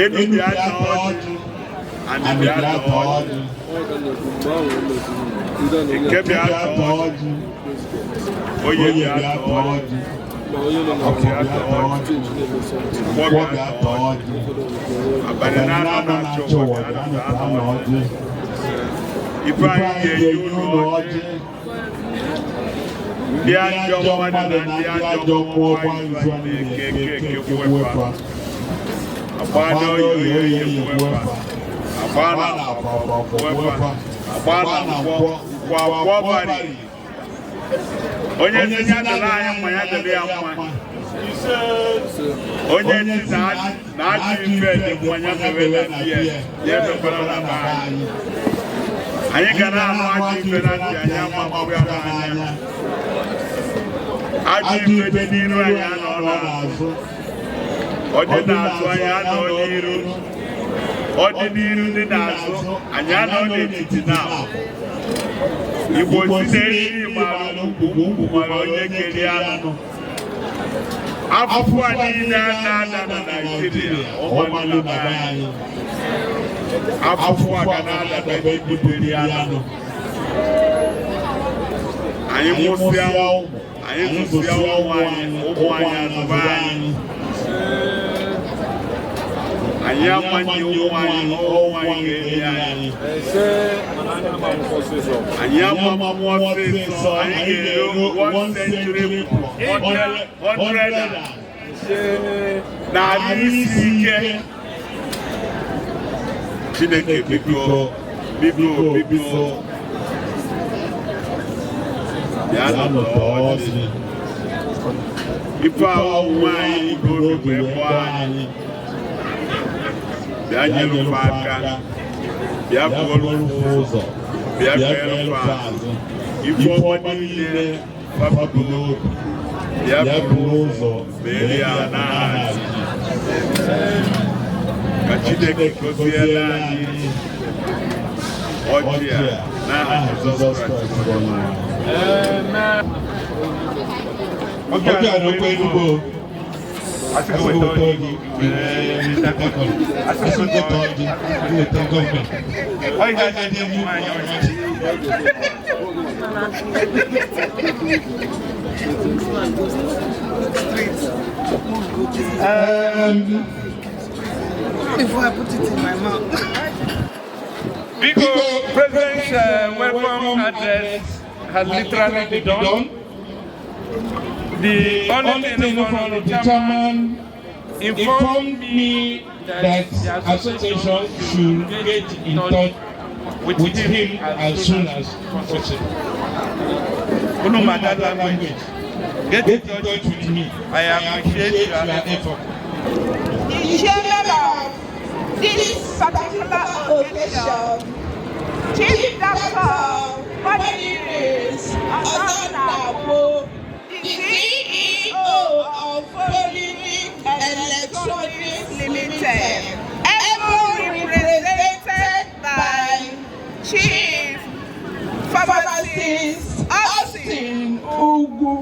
enu bịa taa ọjị anyị bịa taa ọjị eke bịa taa ọjị onye bịa taa ọjị ọkụ bịa taa ọjị nkwọ bịa taa ọjị abalị na-anọ na-achọ ụwa ka a na-ata ọjị ife anyị ga-enye unu ọjị ndị ajọ mmadụ na ndị ajọ mmụọ gbaa izu anyị na-eke eke eke agba n'oyi oyi ekwefa agba na akwa agba na nkwọ nkwọ akwọ bari onye si ya dịrị anyị mma ya dịrị ya mma onye si na ajọ ife dị mma ya mewe na bie ya emekwara na be anyị anyị ga na-anụ ajọ ife na ntị anyị ama mgbụ ya n'anya ajọ ife dị n'iru anyị anọ n'azụ ọ dị n'azụ anyị anọ n'iru ọ dị n'iru dị n'azụ anyị anọ n'etiti na Igbo si na-eri mara ukwu ukwu mara onye kere anụ afụfụ a niile a na-ada na Naịjirịa ọmalụ na be anyị afụfụ a ga na-ada na ndị butere anụ anyị mụsịa ụmụ anyị zụsịa ụmụ anyị azụba anyị anyị amanye ụmụ anyị ụmụ anyị ga-eri anyị anyị amamụ ọsịsọ anyị ga-eru 1 century 100 narị isi ike Chineke biko biko biko bịa nọtọ ọjị ife ahụ nwaanyị bụ obi wee kpọọ anyị bịa nyere ụfa aka bịa buoro ụzọ bịa kpere ụfa azụ ife ọma niile fapụ n'obi bịa buru ụzọ meere ya n'aha ka Chineke goziere anyị ọjị a n'aha Jizọs Kraịst bụ Onyenwe anyị. Oke a na okwu Enugu asị weta ọjị asị weta ọjị weta gọọmenti ọjị dị egwu Before I put it in my mouth. Biko, President's welcome address has literally been done. The only thing from the chairman informed me that the association should get in touch with him as soon as possible. Unu ma that language. Get in touch with me. I appreciate your effort. The chairman of this particular occasion, Chief Doctor Bonires Ozonabo, the CEO of Polynic Electronics Limited, ever represented by Chief Pharmacist Austin Martin Ugwu,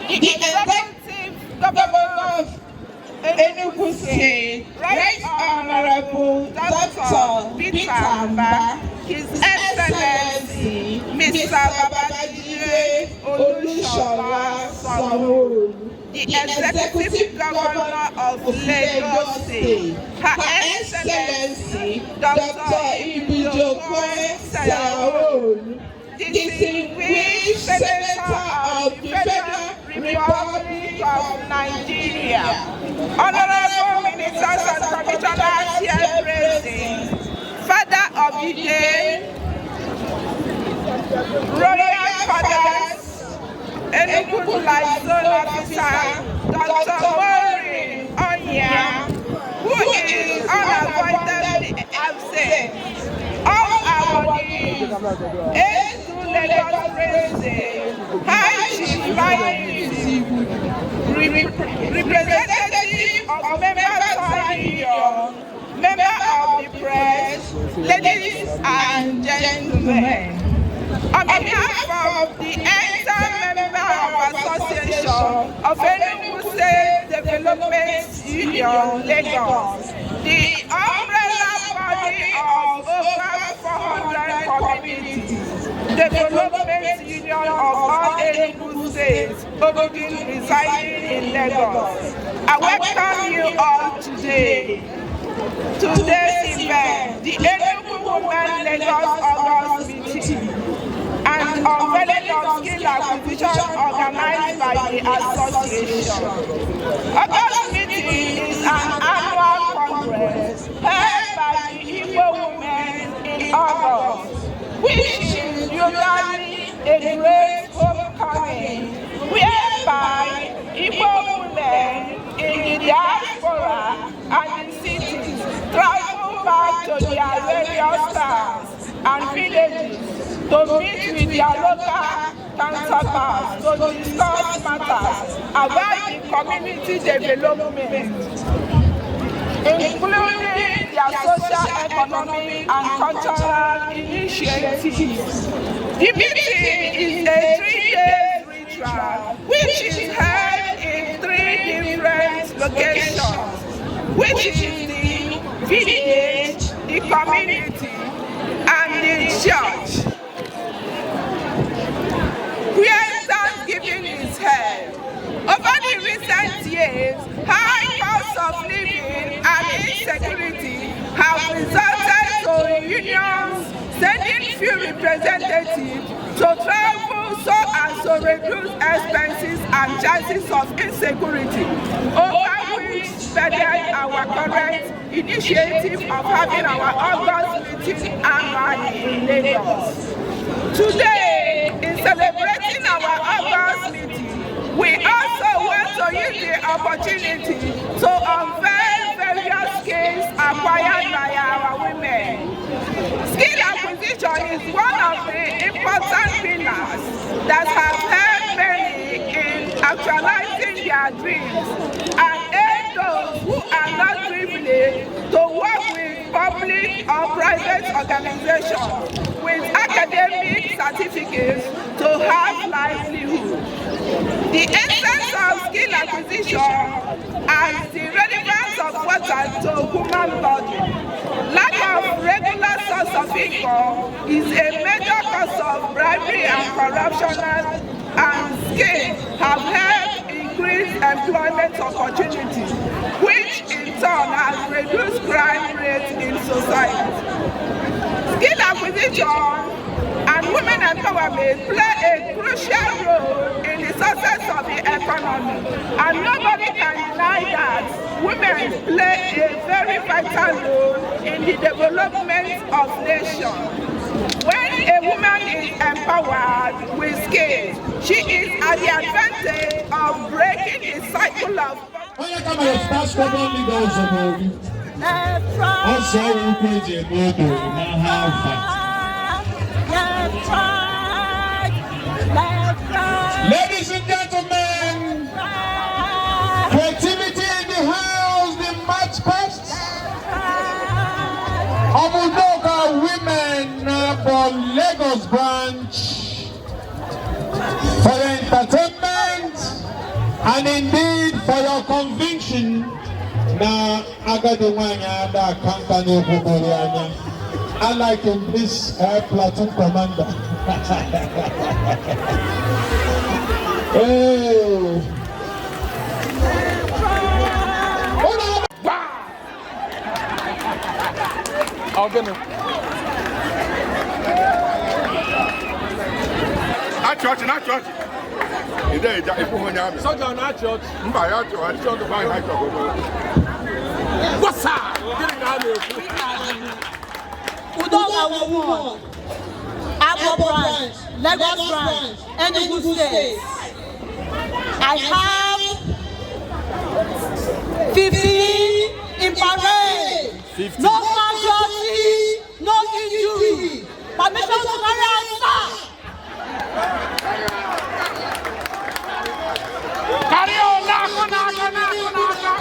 the Executive Governor of Enugu State, Right Honorable Dr. Peter Mbah, His Excellency Mr. Babajide Olusola Sanwo-Olu, the Executive Governor of Lagos State, Her Excellency Dr. Ibijoke Sanwo-Olu, Distinguished Senator of the Federal Republic of Nigeria, Honorable Ministers and Commissioners here present, Father of the Day, Royal Fathers, Enugu Liaison Officer, Dr. Maureen Onya, who is unavoidably absent. All our ESDU Lagos President, High Chief Linus, representative of Members Union, member of the press, ladies and gentlemen. On behalf of the entire member of Association of Enugu State Development Union, Lagos, the umbrella body of over 400 communities, Development Union of all Enugu states, Ogun residing in Lagos. I welcome you all today to today's event, the Enugu Women Lagos August meeting and unveiling of skill acquisition organized by the association. August meeting is an annual congress held by the Igbo women in August, which is usually a great homecoming whereby Igbo women in the diaspora and in cities travel back to their various towns and villages to meet with their local counterparts to discuss matters about the community development, including their social, economic, and cultural initiatives. The meeting is a 3-day ritual which is held in 3 different locations, which is the village, the community, and the church, where Thanksgiving is held. Over the recent years, high cost of living and insecurity have resulted to unions sending few representatives to travel so as to reduce expenses and chances of insecurity, over which started our current initiative of having our August meeting annually in Lagos. Today, in celebrating our August meeting, we also want to use the opportunity to unveil various skills acquired by our women. Skill acquisition is one of the important pillars that have helped many in actualizing their dreams and aid those who are not privileged to work with public or private organizations with academic certificates to have livelihood. The essence of skill acquisition and the relevance of water to human body. Lack of regular source of income is a major cause of bribery and corruption, and skill have helped increase employment opportunities, which in turn has reduced crime rates in society. Skill acquisition and women empowerment play a crucial role in the success of the economy, and nobody can deny that women play a very vital role in the development of nations. When a woman is empowered with skills, she is at the advantage of breaking the cycle of Onye ka mere Star Squadron leader ọzọ bụ Obi. Ọzọ ukwu eji eme ogbo n'agha afa. Left, right, left, right. Ladies and gentlemen, creativity in the house, the march past of Udoka Women for Lagos branch. for your entertainment and indeed for your conviction na agadi nwanyị ada akanta na-ekwubori anya. I like him, this platoon commander. Hey. Achị ọchị na-achị ọchị. Ide ịja ịbụ onye amị. Sọja na-achị ọchị. Mba ya achị ọchị ọchị ọchị ọchị ọchị. Gwasa! Gịnị ka a na-ekwu? Udoka Woman, Abo Branch, Lagos Branch, Enugu State. I have 15 in parade. 50. No casualty, no injury. Permission to carry out, sir. Carry on, n'aka n'aka n'aka n'aka.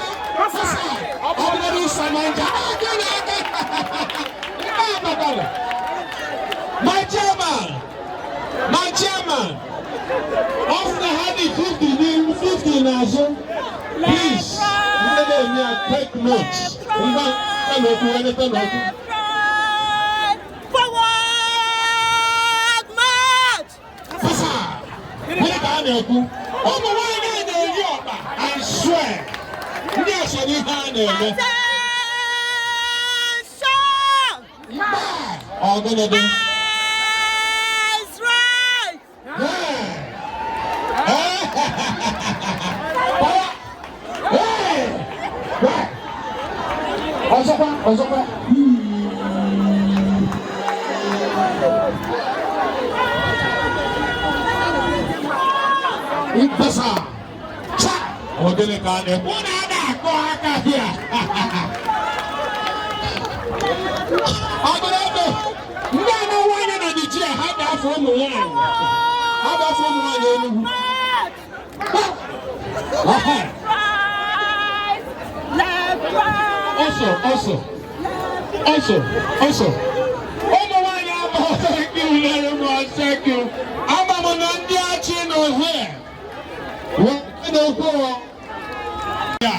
Ọ bụrụ Samanja, aka n'aka. My chairman, my chairman, off the heavy 50, 50 n'azụ, please, ndị na-enye ya take notes. Ngwa n'okwu, eleta n'okwu. Forward march! Fasa, gịnị ka a na-ekwu? Ụmụ nwaanyị a na-eri ọkpa, I swear, ndị a so n'ihe a na-eme. Attention! Ọ gịnị dị? Eyes right! Ọzọkwa, ọzọkwa. Mkpesa. Cha! Ọ gịnị ka a na-ekwu? Unu a na-akụ aka hịa. Ọ bụrụ ebe ndị a na-enwe anya na Nigeria, ha ga-afọ ụmụ nwaanyị. Ha ga-afọ ụmụ nwaanyị Enugu. Aha. Left, right! Ọsọ, ọsọ, ọsọ, ọsọ. Ụmụ nwaanyị abụọ, thank you very much, thank you. Ama m na ndị achị nọ here. Wee n'okwu ya.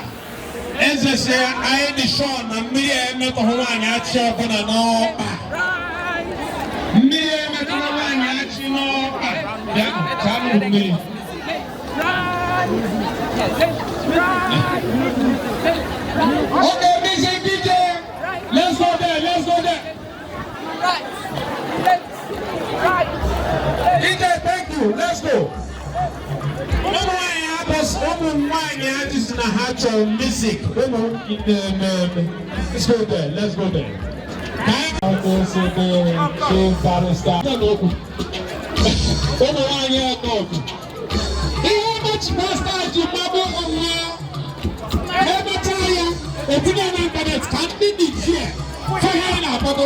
Eze sị anyị dị sure na mmiri a emetụghị nwaanyị achị ọbụla n'ọkpa. Mmiri emetụghị nwaanyị achị n'ọkpa. Bịa, chaa m mmiri. Okay, music DJ. Let's go there, let's go there. Right, left, right, DJ, thank you. Let's go. Ụmụ nwaanyị abụs ụmụ nwaanyị ajụsị na ha chọrọ music. Ụmụ mmemme. Let's go there, let's go there. Ka anyị na-esi barrister. Ụmụ nwaanyị ọgọgụ. Ihe ụbọchị pasta ji magbu onwe ya. Emechaa ya, etinye na ịntanetị ka ndị Nigeria fụ ihe a na-akpọdo.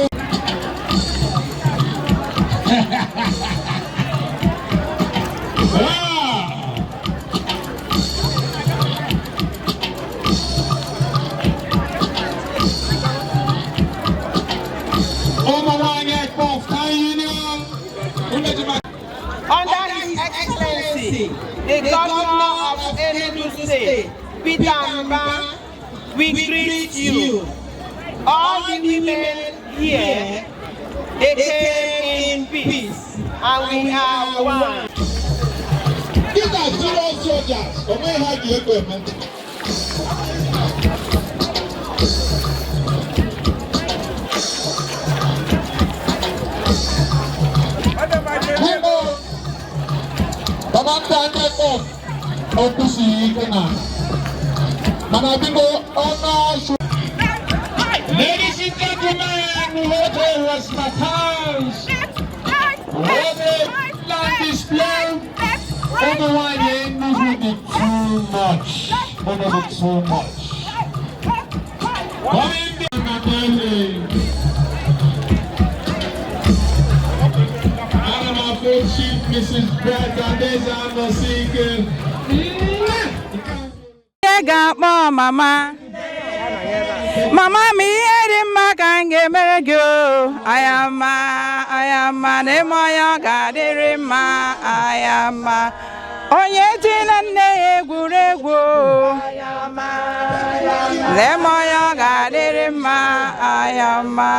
Ah! Ụmụ nwaanyị Ekpof Town Union. Under His Excellency, the Governor of Enugu State, Peter Mbah, we greet you. All the women here, they came in peace, and we are one. These are serious soldiers. O nweghị ha ji ego eme. Biko, baba ndị a na-ekpo okwu siri ike na mana biko ọnụ asụ. Ladies and gentlemen, what a response! What a land display! Ụmụ nwanyị Enugu dị too much. Unu dị too much. Coming down na Delhi. Ana m afọ Chief Mrs. Brett Adaeze Anosike. Onye ga-akpọ mama? Mama m, ihe dị mma ka m ga-emere gị o. Ayama, ayama, na ịma onye ọ ga-adịrị mma. Ayama, onye ji na nne ya egwuregwu o. Lee ma onye ọ ga-adịrị mma. Ayama.